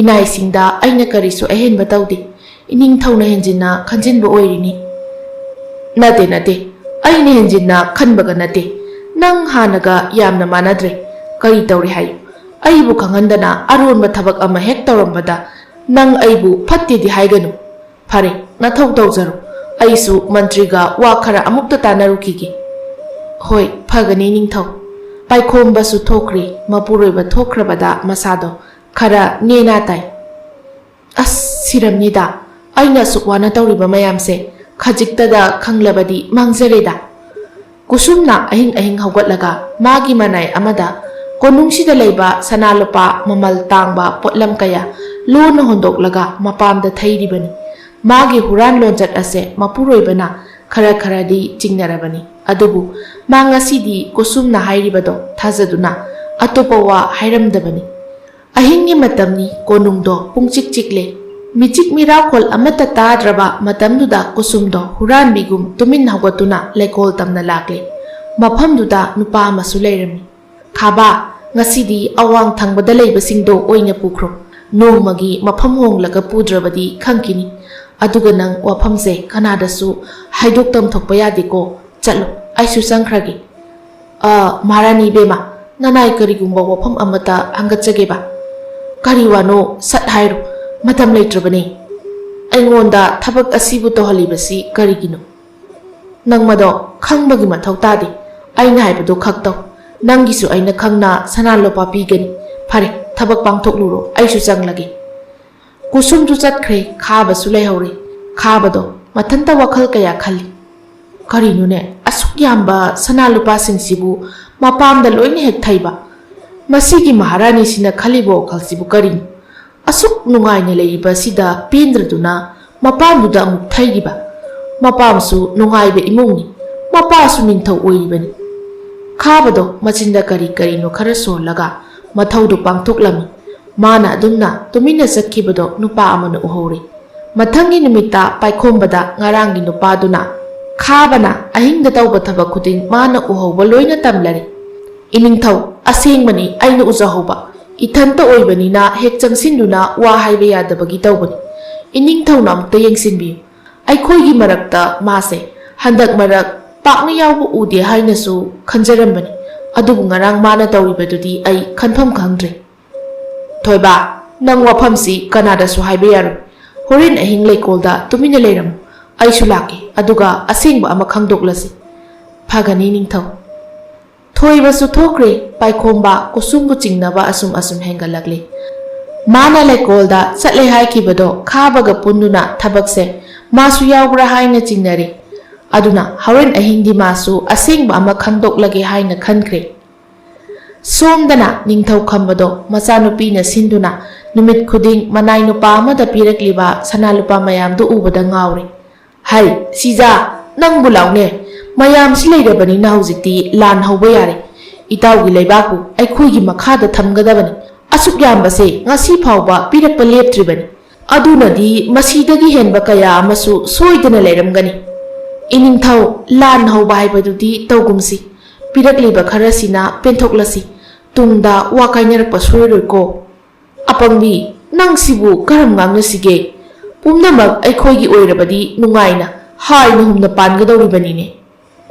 ꯏꯅꯥꯏꯁꯤꯡꯗ ꯑꯩꯅ ꯀꯔꯤꯁꯨ ꯑꯍꯦꯟꯕ ꯇꯧꯗꯦ꯫ ꯏꯅꯤꯡꯊꯧꯅ ꯍꯦꯟꯖꯤꯟꯅ ꯈꯟꯖꯤꯟꯕ ꯑꯣꯏꯔꯤꯅꯤ꯫" "ꯅꯠꯇꯦ, ꯅꯠꯇꯦ꯫ ꯑꯩꯅ ꯍꯦꯟꯖꯤꯟꯅ ꯈꯟꯕꯒ ꯅꯠꯇꯦ꯫ ꯅꯪ ꯍꯥꯟꯅꯒ ꯌꯥꯝꯅ ꯃꯥꯟꯅꯗ꯭ꯔꯦ꯫ ꯀꯔꯤ ꯇꯧꯔꯦ ꯍꯥꯏꯌꯨ? ꯑꯩꯕꯨ ꯈꯪꯍꯟꯗꯅ ꯑꯔꯣꯟꯕ ꯊꯕꯛ ꯑꯃ ꯍꯦꯛ ꯇꯧꯔꯝꯕꯗ ꯅꯪ ꯑꯩꯕꯨ ꯐꯠꯇꯦꯗꯤ ꯍꯥꯏꯒꯅꯨ꯫ ꯐꯔꯦ, ꯅꯊꯧ ꯇꯧꯖꯔꯣ꯫ ꯑꯩꯁꯨ ꯃꯟꯇ꯭ꯔꯤꯒ ꯋꯥ ꯈꯔ ꯑꯃꯨꯛꯇ ꯇꯥꯟꯅꯔꯨꯈꯤꯒꯦ꯫" "ꯍꯣꯏ, ꯐꯒꯅꯤ ꯅꯤꯡꯊꯧ꯫" ꯄꯥꯏꯈꯣꯝꯕꯁꯨ ꯊꯣꯛꯈ꯭ꯔꯦ꯫ ꯃꯄꯨꯔꯣꯏꯕ ꯊꯣꯛꯈ꯭ꯔꯕꯗ ꯃꯁꯥꯗꯣ ꯈꯔ ꯅꯦꯅꯥ ꯇꯥꯏ꯫ "ꯑꯁ, ꯁꯤꯔꯝꯅꯤꯗ꯫ ꯑꯩꯅ ꯑꯁꯨꯛ ꯋꯥꯅ ꯇꯧꯔꯤꯕ ꯃꯌꯥꯝꯁꯦ ꯈꯖꯤꯛꯇꯗ ꯈꯪꯂꯕꯗꯤ ꯃꯥꯡꯖꯔꯦꯗ꯫" ꯀꯨꯁꯨꯝꯅ ꯑꯍꯤꯡ ꯑꯍꯤꯡ ꯍꯧꯒꯠꯂꯒ ꯃꯥꯒꯤ ꯃꯅꯥꯏ ꯑꯃꯗ ꯀꯣꯅꯨꯡꯁꯤꯗ ꯂꯩꯕ ꯁꯅꯥ ꯂꯨꯄꯥ ꯃꯃꯜ ꯇꯥꯡꯕ ꯄꯣꯠꯂꯝ ꯀꯌꯥ ꯂꯣꯟꯅ ꯍꯣꯟꯗꯣꯛꯂꯒ ꯃꯄꯥꯝꯗ ꯊꯩꯔꯤꯕꯅꯤ꯫ ꯃꯥꯒꯤ ꯍꯨꯔꯥꯟ ꯂꯣꯟꯆꯠ ꯑꯁꯦ ꯃꯄꯨꯔꯣꯏꯕꯅ ꯈꯔ ꯈꯔꯗꯤ ꯆꯤꯡꯅꯔꯕꯅꯤ꯫ ꯑꯗꯨꯕꯨ ꯃꯥ ꯉꯁꯤꯗꯤ ꯀꯨꯁꯨꯝꯅ ꯍꯥꯏꯔꯤꯕꯗꯣ ꯊꯥꯖꯗꯨꯅ ꯑꯇꯣꯞꯄ ꯋꯥ ꯍꯥꯏꯔꯝꯗꯕꯅꯤ꯫ ꯑꯍꯤꯡꯒꯤ ꯃꯇꯝꯅꯤ, ꯀꯣꯅꯨꯡꯗꯣ ꯄꯨꯡꯆꯤꯛ ꯆꯤꯛꯂꯦ꯫ ꯃꯤꯆꯤꯛ ꯃꯤꯔꯥꯎꯈꯣꯜ ꯑꯃꯠꯇ ꯇꯥꯗ꯭ꯔꯕ ꯃꯇꯝꯗꯨꯗ ꯀꯨꯁꯨꯝꯗꯣ ꯍꯨꯔꯥꯟꯕꯤꯒꯨꯝ ꯇꯨꯃꯤꯟ ꯍꯧꯒꯠꯇꯨꯅ ꯂꯩꯀꯣꯜ ꯇꯝꯅ ꯂꯥꯛꯂꯦ꯫ ꯃꯐꯝꯗꯨꯗ ꯅꯨꯄꯥ ꯑꯃꯁꯨ ꯂꯩꯔꯝꯃꯤ꯫ "ꯈꯥꯕ, ꯉꯁꯤꯗꯤ ꯑꯋꯥꯡ ꯊꯪꯕꯗ ꯂꯩꯕꯁꯤꯡꯗꯣ ꯑꯣꯏꯅ ꯄꯨꯈ꯭ꯔꯣ꯫ ꯅꯣꯡꯃꯒꯤ ꯃꯐꯝ ꯍꯣꯡꯂꯒ ꯄꯨꯗ꯭ꯔꯕꯗꯤ ꯈꯪꯈꯤꯅꯤ꯫ ꯑꯗꯨꯒ ꯅꯪ ꯋꯥꯐꯝꯁꯦ ꯀꯅꯥꯗꯁꯨ ꯍꯥꯏꯗꯣꯛ ꯇꯝꯊꯣꯛꯄ ꯌꯥꯗꯦꯀꯣ꯫ ꯆꯠꯂꯣ, ꯑꯩꯁꯨ ꯆꯪꯈ꯭ꯔꯒꯦ꯫" "ꯑ, ꯃꯍꯥꯔꯥꯅꯤ ꯏꯕꯦꯝꯃ, ꯅꯅꯥꯏ ꯀꯔꯤꯒꯨꯝꯕ ꯋꯥꯐꯝ ꯑꯃꯇ ꯍꯪꯒꯠꯆꯒꯦꯕ꯫" "ꯀꯔꯤ ꯋꯥꯅꯣ? ꯁꯠ ꯍꯥꯏꯔꯣ, ꯃꯇꯝ ꯂꯩꯇ꯭ꯔꯕꯅꯦ꯫" "ꯑꯩꯉꯣꯟꯗ ꯊꯕꯛ ꯑꯁꯤꯕꯨ ꯇꯧꯍꯜꯂꯤꯕꯁꯤ ꯀꯔꯤꯒꯤꯅꯣ?" "ꯅꯪ ꯃꯗꯣ ꯈꯪꯕꯒꯤ ꯃꯊꯧ ꯇꯥꯗꯦ꯫ ꯑꯩꯅ ꯍꯥꯏꯕꯗꯨ ꯈꯛ ꯇꯧ꯫ ꯅꯪꯒꯤꯁꯨ ꯑꯩꯅ ꯈꯪꯅ ꯁꯅꯥ ꯂꯨꯄꯥ ꯄꯤꯒꯅꯤ꯫ ꯐꯔꯦ, ꯊꯕꯛ ꯄꯥꯡꯊꯣꯛꯂꯨꯔꯣ, ꯑꯩꯁꯨ ꯆꯪꯂꯒꯦ꯫" ꯀꯨꯁꯨꯝꯁꯨ ꯆꯠꯈ꯭ꯔꯦ, ꯈꯥꯕꯁꯨ ꯂꯩꯍꯧꯔꯦ꯫ ꯈꯥꯕꯗꯣ ꯃꯊꯟꯇ ꯋꯥꯈꯜ ꯀꯌꯥ ꯈꯜꯂꯤ꯫ "ꯀꯔꯤꯅꯣꯅꯦ, ꯑꯁꯨꯛ ꯌꯥꯝꯕ ꯁꯅꯥ ꯂꯨꯄꯥꯁꯤꯡꯁꯤꯕꯨ ꯃꯄꯥꯝꯗ ꯂꯣꯏꯅ ꯍꯦꯛ ꯊꯩꯕ? ꯃꯁꯤꯒꯤ ꯃꯍꯥꯔꯥꯅꯤꯁꯤꯅ ꯈꯜꯂꯤꯕ ꯋꯥꯈꯜꯁꯤꯕꯨ ꯀꯔꯤꯅꯣ? ꯑꯁꯨꯛ ꯅꯨꯡꯉꯥꯏꯅ ꯂꯩꯔꯤꯕ ꯑꯁꯤꯗ ꯄꯦꯟꯗ꯭ꯔꯗꯨꯅ ꯃꯄꯥꯝꯗꯨꯗ ꯑꯃꯨꯛ ꯊꯩꯔꯤꯕ? ꯃꯄꯥꯝꯁꯨ ꯅꯨꯡꯉꯥꯏꯕ ꯏꯃꯨꯡꯅꯤ, ꯃꯄꯥꯁꯨ ꯅꯤꯡꯊꯧ ꯑꯣꯏꯔꯤꯕꯅꯤ꯫" ꯈꯥꯕꯗꯣ ꯃꯆꯤꯟꯗ ꯀꯔꯤ ꯀꯔꯤꯅꯣ ꯈꯔ ꯁꯣꯜꯂꯒ ꯃꯊꯧꯗꯨ ꯄꯥꯡꯊꯣꯛꯂꯝꯃꯤ꯫ ꯃꯥꯅ ꯑꯗꯨꯝꯅ ꯇꯨꯃꯤꯟꯅ ꯆꯠꯈꯤꯕꯗꯣ ꯅꯨꯄꯥ ꯑꯃꯅ ꯎꯍꯧꯔꯦ꯫ ꯃꯊꯪꯒꯤ ꯅꯨꯃꯤꯠꯇ ꯄꯥꯏꯈꯣꯝꯕꯗ ꯉꯔꯥꯡꯒꯤ ꯅꯨꯄꯥꯗꯨꯅ ꯈꯥꯕꯅ ꯑꯍꯤꯡꯗ ꯇꯧꯕ ꯊꯕꯛ ꯈꯨꯗꯤꯡ ꯃꯥꯅ ꯎꯍꯧꯕ ꯂꯣꯏꯅ ꯇꯝꯂꯔꯦ꯫ "ꯏꯅꯤꯡꯊꯧ, ꯑꯁꯦꯡꯕꯅꯤ ꯑꯩꯅ ꯎꯖꯍꯧꯕ꯫ ꯏꯊꯟꯇ ꯑꯣꯏꯕꯅꯤꯅ ꯍꯦꯛ ꯆꯪꯁꯤꯟꯗꯨꯅ ꯋꯥ ꯍꯥꯏꯕ ꯌꯥꯗꯕꯒꯤ ꯇꯧꯕꯅꯤ꯫ ꯏꯅꯤꯡꯊꯧꯅ ꯑꯃꯨꯛꯇ ꯌꯦꯡꯁꯤꯟꯕꯤꯌꯨ꯫ ꯑꯩꯈꯣꯏꯒꯤ ꯃꯔꯛꯇ ꯃꯥꯁꯦ ꯍꯟꯗꯛ ꯃꯔꯛ ꯄꯥꯛꯅ ꯌꯥꯎꯕ ꯎꯗꯦ ꯍꯥꯏꯅꯁꯨ ꯈꯟꯖꯔꯝꯕꯅꯤ꯫ ꯑꯗꯨꯕꯨ ꯉꯔꯥꯡ ꯃꯥꯅ ꯇꯧꯔꯤꯕꯗꯨꯗꯤ ꯑꯩ ꯈꯟꯐꯝ ꯈꯪꯗ꯭ꯔꯦ꯫" "ꯊꯣꯏꯕ, ꯅꯪ ꯋꯥꯐꯝꯁꯤ ꯀꯅꯥꯗꯁꯨ ꯍꯥꯏꯕ ꯌꯥꯔꯣꯏ꯫ ꯍꯣꯔꯦꯟ ꯑꯍꯤꯡ ꯂꯩꯀꯣꯜꯗ ꯇꯨꯃꯤꯟꯅ ꯂꯩꯔꯝꯃꯨ꯫ ꯑꯩꯁꯨ ꯂꯥꯛꯀꯦ, ꯑꯗꯨꯒ ꯑꯁꯦꯡꯕ ꯑꯃ ꯈꯪꯗꯣꯛꯂꯁꯤ꯫" "ꯐꯒꯅꯤ, ꯅꯤꯡꯊꯧ꯫" ꯊꯣꯏꯕꯁꯨ ꯊꯣꯛꯈ꯭ꯔꯦ꯫ ꯄꯥꯏꯈꯣꯝꯕ ꯀꯨꯁꯨꯝꯕꯨ ꯆꯤꯡꯅꯕ ꯑꯁꯨꯝ ꯑꯁꯨꯝ ꯍꯦꯟꯒꯠꯂꯛꯂꯦ꯫ ꯃꯥꯅ ꯂꯩꯀꯣꯜꯗ ꯆꯠꯂꯦ ꯍꯥꯏꯈꯤꯕꯗꯣ ꯈꯥꯕꯒ ꯄꯨꯟꯗꯨꯅ ꯊꯕꯛꯁꯦ ꯃꯥꯁꯨ ꯌꯥꯎꯕ꯭ꯔꯥ ꯍꯥꯏꯅ ꯆꯤꯡꯅꯔꯦ꯫ ꯑꯗꯨꯅ ꯍꯣꯔꯦꯟ ꯑꯍꯤꯡꯗꯤ ꯃꯥꯁꯨ ꯑꯁꯦꯡꯕ ꯑꯃ ꯈꯪꯗꯣꯛꯂꯒꯦ ꯍꯥꯏꯅ ꯈꯟꯈ꯭ꯔꯦ꯫ ꯁꯣꯝꯗꯅ ꯅꯤꯡꯊꯧ ꯈꯝꯕꯗꯣ ꯃꯆꯥꯅꯨꯄꯤꯅ ꯁꯤꯟꯗꯨꯅ ꯅꯨꯃꯤꯠ ꯈꯨꯗꯤꯡ ꯃꯅꯥꯏ ꯅꯨꯄꯥ ꯑꯃꯗ ꯄꯤꯔꯛꯂꯤꯕ ꯁꯅꯥ ꯂꯨꯄꯥ ꯃꯌꯥꯝꯗꯨ ꯎꯕꯗ ꯉꯥꯎꯔꯦ꯫ "ꯍꯩ, ꯁꯤꯖꯥ, ꯅꯪꯕꯨ ꯂꯥꯎꯅꯦ꯫ ꯃꯌꯥꯝꯁꯤ ꯂꯩꯔꯕꯅꯤꯅ ꯍꯧꯖꯤꯛꯇꯤ ꯂꯥꯟ ꯍꯧꯕ ꯌꯥꯔꯦ꯫ ꯏꯇꯥꯎꯒꯤ ꯂꯩꯕꯥꯛꯄꯨ ꯑꯩꯈꯣꯏꯒꯤ ꯃꯈꯥꯗ ꯊꯝꯒꯗꯕꯅꯤ꯫ ꯑꯁꯨꯛ ꯌꯥꯝꯕꯁꯦ ꯉꯁꯤ ꯐꯥꯎꯕ ꯄꯤꯔꯛꯄ ꯂꯦꯞꯇ꯭ꯔꯤꯕꯅꯤ꯫ ꯑꯗꯨꯅꯗꯤ ꯃꯁꯤꯗꯒꯤ ꯍꯦꯟꯕ ꯀꯌꯥ ꯑꯃꯁꯨ ꯁꯣꯏꯗꯅ ꯂꯩꯔꯝꯒꯅꯤ꯫ ꯏꯅꯤꯡꯊꯧ, ꯂꯥꯟ ꯍꯧꯕ ꯍꯥꯏꯕꯗꯨꯗꯤ ꯇꯧꯒꯨꯝꯁꯤ꯫ ꯄꯤꯔꯛꯂꯤꯕ ꯈꯔꯁꯤꯅ ꯄꯦꯟꯊꯣꯛꯂꯁꯤ꯫ ꯇꯨꯡꯗ ꯋꯥ ꯀꯥꯏꯅꯔꯛꯄ ꯁꯣꯏꯔꯣꯏꯀꯣ꯫ ꯑꯄꯪꯕꯤ, ꯅꯪꯁꯤꯕꯨ ꯀꯔꯝ ꯉꯥꯡꯅꯁꯤꯒꯦ? ꯄꯨꯝꯅꯃꯛ ꯑꯩꯈꯣꯏꯒꯤ ꯑꯣꯏꯔꯕꯗꯤ ꯅꯨꯡꯉꯥꯏꯅ ꯍꯥꯏꯅ ꯍꯨꯝꯅ ꯄꯥꯟꯒꯗꯧꯔꯤꯕꯅꯤꯅꯦ꯫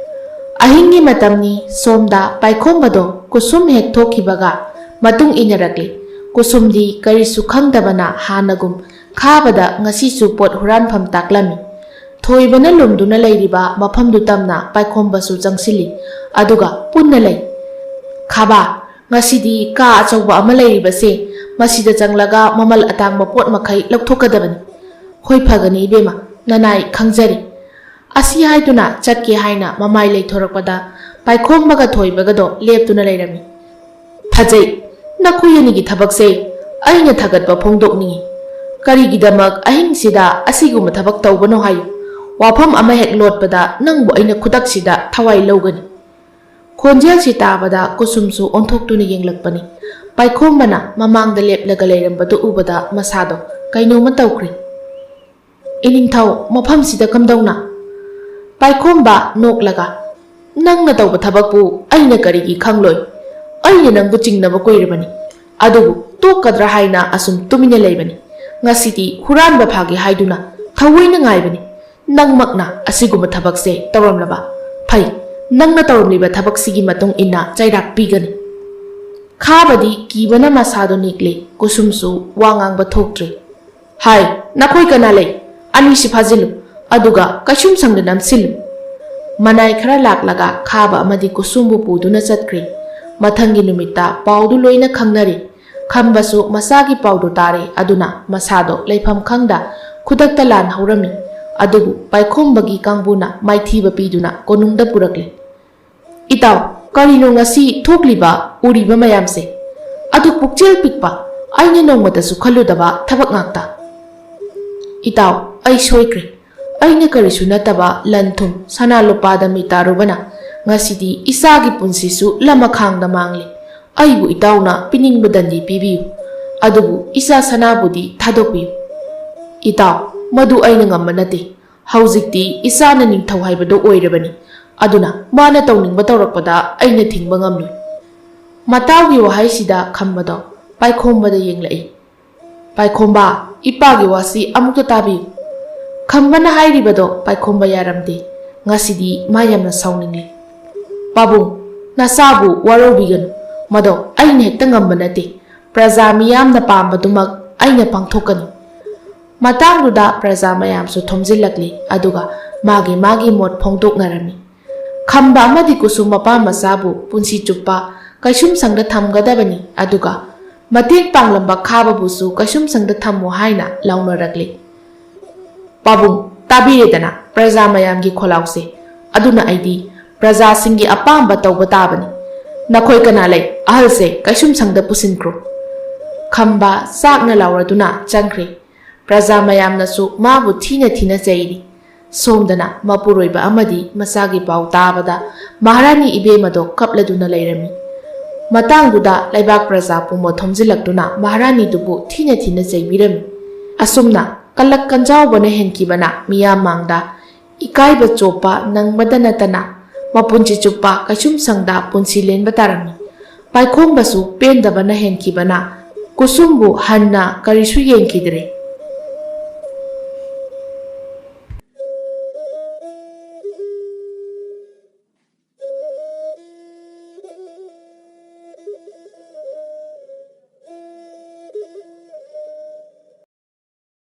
ꯑꯍꯤꯡꯒꯤ ꯃꯇꯝꯅꯤ꯫ ꯁꯣꯝꯗ ꯄꯥꯏꯈꯣꯝꯕꯗꯣ ꯀꯨꯁꯨꯝ ꯍꯦꯛ ꯊꯣꯛꯈꯤꯕꯒ ꯃꯇꯨꯡ ꯏꯟꯅꯔꯛꯂꯤ꯫ ꯀꯨꯁꯨꯝꯗꯤ ꯀꯔꯤꯁꯨ ꯈꯪꯗꯕꯅ ꯍꯥꯟꯅꯒꯨꯝ ꯈꯥꯕꯗ ꯉꯁꯤꯁꯨ ꯄꯣꯠ ꯍꯨꯔꯥꯟꯐꯝ ꯇꯥꯛꯂꯝꯃꯤ꯫ ꯊꯣꯏꯕꯅ ꯂꯨꯝꯗꯨꯅ ꯂꯩꯔꯤꯕ ꯃꯐꯝꯗꯨ ꯇꯝꯅ ꯄꯥꯏꯈꯣꯝꯕꯁꯨ ꯆꯪꯁꯤꯜꯂꯤ꯫ ꯑꯗꯨꯒ ꯄꯨꯟꯅ ꯂꯩ꯫ ꯈꯥꯕ, ꯉꯁꯤꯗꯤ ꯀꯥ ꯑꯆꯧꯕ ꯑꯃ ꯂꯩꯔꯤꯕꯁꯦ, ꯃꯁꯤꯗ ꯆꯪꯂꯒ ꯃꯃꯜ ꯑꯇꯥꯡꯕ ꯄꯣꯠ ꯃꯈꯩ ꯂꯧꯊꯣꯛꯀꯗꯕꯅꯤ꯫ ꯍꯣꯏ, ꯐꯒꯅꯤ ꯏꯕꯦꯝꯃ, ꯅꯅꯥꯏ ꯈꯪꯖꯔꯤ꯫ ꯑꯁꯤ ꯍꯥꯏꯗꯨꯅ ꯆꯠꯀꯦ ꯍꯥꯏꯅ ꯃꯃꯥꯏ ꯂꯩꯊꯣꯔꯛꯄꯗ ꯄꯥꯏꯈꯣꯝꯕꯒ ꯊꯣꯏꯕꯒꯗꯣ ꯂꯦꯞꯇꯨꯅ ꯂꯩꯔꯝꯃꯤ꯫ ꯐꯖꯩ, ꯅꯈꯣꯏ ꯑꯅꯤꯒꯤ ꯊꯕꯛꯁꯦ ꯑꯩꯅ ꯊꯥꯒꯠꯄ ꯐꯣꯡꯗꯣꯛꯅꯤꯡꯏ꯫ ꯀꯔꯤꯒꯤꯗꯃꯛ ꯑꯍꯤꯡꯁꯤꯗ ꯑꯁꯤꯒꯨꯝꯕ ꯊꯕꯛ ꯇꯧꯕꯅꯣ ꯍꯥꯏꯌꯨ꯫ ꯋꯥꯐꯝ ꯑꯃ ꯍꯦꯛ ꯂꯣꯠꯄꯗ ꯅꯪꯕꯨ ꯑꯩꯅ ꯈꯨꯗꯛꯁꯤꯗ ꯊꯋꯥꯏ ꯂꯧꯒꯅꯤ꯫ ꯈꯣꯟꯖꯦꯜꯁꯤ ꯇꯥꯕꯗ ꯀꯨꯁꯨꯝꯁꯨ ꯑꯣꯟꯊꯣꯛꯇꯨꯅ ꯌꯦꯡꯂꯛꯄꯅꯤ꯫ ꯄꯥꯏꯈꯣꯝꯕꯅ ꯃꯃꯥꯡꯗ ꯂꯦꯞꯂꯒ ꯂꯩꯔꯝꯕꯗꯨ ꯎꯕꯗ ꯃꯁꯥꯗꯣ ꯀꯩꯅꯣꯝꯃ ꯇꯧꯈ꯭ꯔꯦ꯫ "ꯏꯅꯤꯡꯊꯧ, ꯃꯐꯝꯁꯤꯗ ꯀꯝꯗꯧꯅ?" ꯄꯥꯏꯈꯣꯝꯕ ꯅꯣꯛꯂꯒ, "ꯅꯪꯅ ꯇꯧꯕ ꯊꯕꯛꯄꯨ ꯑꯩꯅ ꯀꯔꯤꯒꯤ ꯈꯪꯂꯣꯏ? ꯑꯩꯅ ꯅꯪꯕꯨ ꯆꯤꯡꯅꯕ ꯀꯨꯏꯔꯕꯅꯤ꯫ ꯑꯗꯨꯕꯨ ꯇꯣꯛꯀꯗ꯭ꯔꯥ ꯍꯥꯏꯅ ꯑꯁꯨꯝ ꯇꯨꯃꯤꯟꯅ ꯂꯩꯕꯅꯤ꯫ ꯉꯁꯤꯗꯤ ꯍꯨꯔꯥꯟꯕ ꯐꯥꯒꯦ ꯍꯥꯏꯗꯨꯅ ꯊꯑꯣꯏꯅ ꯉꯥꯏꯕꯅꯤ꯫ ꯅꯪꯃꯛꯅ ꯑꯁꯤꯒꯨꯝꯕ ꯊꯕꯛꯁꯦ ꯇꯧꯔꯝꯂꯕ? ꯐꯩ, ꯅꯪꯅ ꯇꯧꯔꯝꯂꯤꯕ ꯊꯕꯛꯁꯤꯒꯤ ꯃꯇꯨꯡ ꯏꯟꯅ ꯆꯩꯔꯥꯛ ꯄꯤꯒꯅꯤ꯫" ꯈꯥꯕꯗꯤ ꯀꯤꯕꯅ ꯃꯁꯥꯗꯣ ꯅꯤꯛꯂꯤ꯫ ꯀꯨꯁꯨꯝꯁꯨ ꯋꯥ ꯉꯥꯡꯕ ꯊꯣꯛꯇ꯭ꯔꯤ꯫ "ꯍꯥꯏ, ꯅꯈꯣꯏ ꯀꯅꯥ ꯂꯩ? ꯑꯅꯤꯁꯤ ꯐꯥꯖꯤꯜꯂꯨ, ꯑꯗꯨꯒ ꯀꯩꯁꯨꯝ ꯁꯪꯗ ꯅꯝꯁꯤꯜꯂꯨ꯫" ꯃꯅꯥꯏ ꯈꯔ ꯂꯥꯛꯂꯒ ꯈꯥꯕ ꯑꯃꯗꯤ ꯀꯨꯁꯨꯝꯕꯨ ꯄꯨꯗꯨꯅ ꯆꯠꯈ꯭ꯔꯤ꯫ ꯃꯊꯪꯒꯤ ꯅꯨꯃꯤꯠꯇ ꯄꯥꯎꯗꯨ ꯂꯣꯏꯅ ꯈꯪꯅꯔꯤ꯫ ꯈꯝꯕꯁꯨ ꯃꯆꯥꯒꯤ ꯄꯥꯎꯗꯨ ꯇꯥꯔꯦ꯫ ꯑꯗꯨꯅ ꯃꯁꯥꯗꯣ ꯂꯩꯐꯝ ꯈꯪꯗ ꯈꯨꯗꯛꯇ ꯂꯥꯟ ꯍꯧꯔꯝꯃꯤ꯫ ꯑꯗꯨꯕꯨ ꯄꯥꯏꯈꯣꯝꯕꯒꯤ ꯀꯥꯡꯕꯨꯅ ꯃꯥꯏꯊꯤꯕ ꯄꯤꯗꯨꯅ ꯀꯣꯅꯨꯡꯗ ꯄꯨꯔꯛꯂꯦ꯫ "ꯏꯇꯥꯎ, ꯀꯔꯤꯅꯣ ꯉꯁꯤ ꯊꯣꯛꯂꯤꯕ ꯎꯔꯤꯕ ꯃꯌꯥꯝꯁꯦ? ꯑꯗꯨꯛ ꯄꯨꯛꯆꯦꯜ ꯄꯤꯛꯄ, ꯑꯩꯅ ꯅꯣꯡꯃꯇꯁꯨ ꯈꯜꯂꯨꯗꯕ ꯊꯕꯛ ꯉꯥꯛꯇ꯫" "ꯏꯇꯥꯎ, ꯑꯩ ꯁꯣꯏꯈ꯭ꯔꯦ꯫ ꯑꯩꯅ ꯀꯔꯤꯁꯨ ꯅꯠꯇꯕ ꯂꯟ ꯊꯨꯝ, ꯁꯅꯥ ꯂꯨꯄꯥꯗ ꯃꯤꯇꯥꯔꯨꯕꯅ ꯉꯁꯤꯗꯤ ꯏꯆꯥꯒꯤ ꯄꯨꯟꯁꯤꯁꯨ ꯂꯃꯈꯥꯡꯗ ꯃꯥꯡꯂꯤ꯫ ꯑꯩꯕꯨ ꯏꯇꯥꯎꯅ ꯄꯤꯅꯤꯡꯕ ꯗꯟꯗꯤ ꯄꯤꯕꯤꯌꯨ, ꯑꯗꯨꯕꯨ ꯏꯆꯥ ꯁꯅꯥꯕꯨꯗꯤ ꯊꯥꯗꯣꯛꯄꯤꯌꯨ꯫ ꯏꯇꯥꯎ, ꯃꯗꯨ ꯑꯩꯅ ꯉꯝꯕ ꯅꯠꯇꯦ꯫ ꯍꯧꯖꯤꯛꯇꯤ ꯏꯆꯥꯅ ꯅꯤꯡꯊꯧ ꯍꯥꯏꯕꯗꯨ ꯑꯣꯏꯔꯕꯅꯤ, ꯑꯗꯨꯅ ꯃꯥꯅ ꯇꯧꯅꯤꯡꯕ ꯇꯧꯔꯛꯄꯗ ꯑꯩꯅ ꯊꯤꯡꯕ ꯉꯝꯂꯣꯏ꯫ ꯃꯇꯥꯎꯒꯤ ꯋꯥꯍꯩꯁꯤꯗ ꯈꯝꯕꯗꯣ ꯄꯥꯏꯈꯣꯝꯕꯗ ꯌꯦꯡꯂꯛꯏ꯫ ꯄꯥꯏꯈꯣꯝꯕ, ꯏꯄꯥꯒꯤ ꯋꯥꯁꯤ ꯑꯃꯨꯛꯇ ꯇꯥꯕꯤꯌꯨ꯫ ꯈꯝꯕꯅ ꯍꯥꯏꯔꯤꯕꯗꯣ ꯄꯥꯏꯈꯣꯝꯕ ꯌꯥꯔꯝꯗꯦ꯫ ꯉꯁꯤꯗꯤ ꯃꯥ ꯌꯥꯝꯅ ꯁꯥꯎꯅꯤꯡꯂꯦ꯫ ꯄꯥꯕꯨꯡ, ꯅꯆꯥꯕꯨ ꯋꯥꯔꯧꯕꯤꯒꯅꯨ꯫ ꯃꯗꯣ ꯑꯩꯅ ꯍꯦꯛꯇ ꯉꯝꯕ ꯅꯠꯇꯦ꯫ ꯄ꯭ꯔꯖꯥ ꯃꯤꯌꯥꯝꯅ ꯄꯥꯝꯕꯗꯨꯃꯛ ꯑꯩꯅ ꯄꯥꯡꯊꯣꯛꯀꯅꯤ꯫ ꯃꯇꯥꯡꯗꯨꯗ ꯄ꯭ꯔꯖꯥ ꯃꯌꯥꯝꯁꯨ ꯊꯣꯝꯖꯤꯜꯂꯛꯂꯤ, ꯑꯗꯨꯒ ꯃꯥꯒꯤ ꯃꯥꯒꯤ ꯃꯣꯠ ꯐꯣꯡꯗꯣꯛꯅꯔꯝꯃꯤ꯫ ꯈꯝꯕ ꯑꯃꯗꯤ ꯀꯨꯁꯨꯝ ꯃꯄꯥ ꯃꯆꯥꯕꯨ ꯄꯨꯟꯁꯤ ꯆꯨꯞꯄ ꯀꯩꯁꯨꯝꯁꯪꯗ ꯊꯝꯒꯗꯕꯅꯤ, ꯑꯗꯨꯒ ꯃꯇꯦꯡ ꯄꯥꯡꯂꯝꯕ ꯈꯥꯕꯕꯨꯁꯨ ꯀꯩꯁꯨꯝꯁꯪꯗ ꯊꯝꯃꯨ ꯍꯥꯏꯅ ꯂꯥꯎꯅꯔꯛꯂꯤ꯫ ꯄꯥꯕꯨꯡ, ꯇꯥꯕꯤꯔꯦꯗꯅ ꯄ꯭ꯔꯖꯥ ꯃꯌꯥꯝꯒꯤ ꯈꯣꯜꯂꯥꯎꯁꯦ꯫ ꯑꯗꯨꯅ ꯑꯩꯗꯤ ꯄ꯭ꯔꯖꯥꯁꯤꯡꯒꯤ ꯑꯄꯥꯝꯕ ꯇꯧꯕ ꯇꯥꯕꯅꯤ꯫ ꯅꯈꯣꯏ ꯀꯅꯥ ꯂꯩ? ꯑꯍꯜꯁꯦ ꯀꯩꯁꯨꯝꯁꯪꯗ ꯄꯨꯁꯤꯟꯈ꯭ꯔꯣ꯫ ꯈꯝꯕ ꯆꯥꯛꯅ ꯂꯥꯎꯔꯗꯨꯅ ꯆꯪꯈ꯭ꯔꯦ꯫ ꯄ꯭ꯔꯖꯥ ꯃꯌꯥꯝꯅꯁꯨ ꯃꯥꯕꯨ ꯊꯤꯅ ꯊꯤꯅ ꯆꯩꯔꯤ꯫ ꯁꯣꯝꯗꯅ ꯃꯄꯨꯔꯣꯏꯕ ꯑꯃꯗꯤ ꯃꯆꯥꯒꯤ ꯄꯥꯎ ꯇꯥꯕꯗ ꯃꯍꯥꯔꯥꯅꯤ ꯏꯕꯦꯝꯃꯗꯣ ꯀꯞꯂꯗꯨꯅ ꯂꯩꯔꯝꯃꯤ꯫ ꯃꯇꯥꯡꯗꯨꯗ ꯂꯩꯕꯥꯛ ꯄ꯭ꯔꯖꯥ ꯄꯨꯝꯕ ꯊꯣꯝꯖꯤꯜꯂꯛꯇꯨꯅ ꯃꯍꯥꯔꯥꯅꯤꯗꯨꯕꯨ ꯊꯤꯅ ꯊꯤꯅ ꯆꯩꯕꯤꯔꯝꯃꯤ꯫ ꯑꯁꯨꯝꯅ ꯀꯜꯂꯛ ꯀꯟꯖꯥꯎꯕꯅ ꯍꯦꯟꯈꯤꯕꯅ ꯃꯤꯌꯥꯝ ꯃꯥꯡꯗ ꯏꯀꯥꯏꯕ ꯆꯣꯞꯄ ꯅꯪꯕꯗ ꯅꯠꯇꯅ ꯃꯄꯨꯟꯁꯤ ꯆꯨꯞꯄ ꯀꯩꯁꯨꯝꯁꯪꯗ ꯄꯨꯟꯁꯤ ꯂꯦꯟꯕ ꯇꯥꯔꯝꯃꯤ꯫ ꯄꯥꯏꯈꯣꯝꯕꯁꯨ ꯄꯦꯟꯗꯕꯅ ꯍꯦꯟꯈꯤꯕꯅ ꯀꯨꯁꯨꯝꯕꯨ ꯍꯟꯅ ꯀꯔꯤꯁꯨ ꯌꯦꯡꯈꯤꯗ꯭ꯔꯦ꯫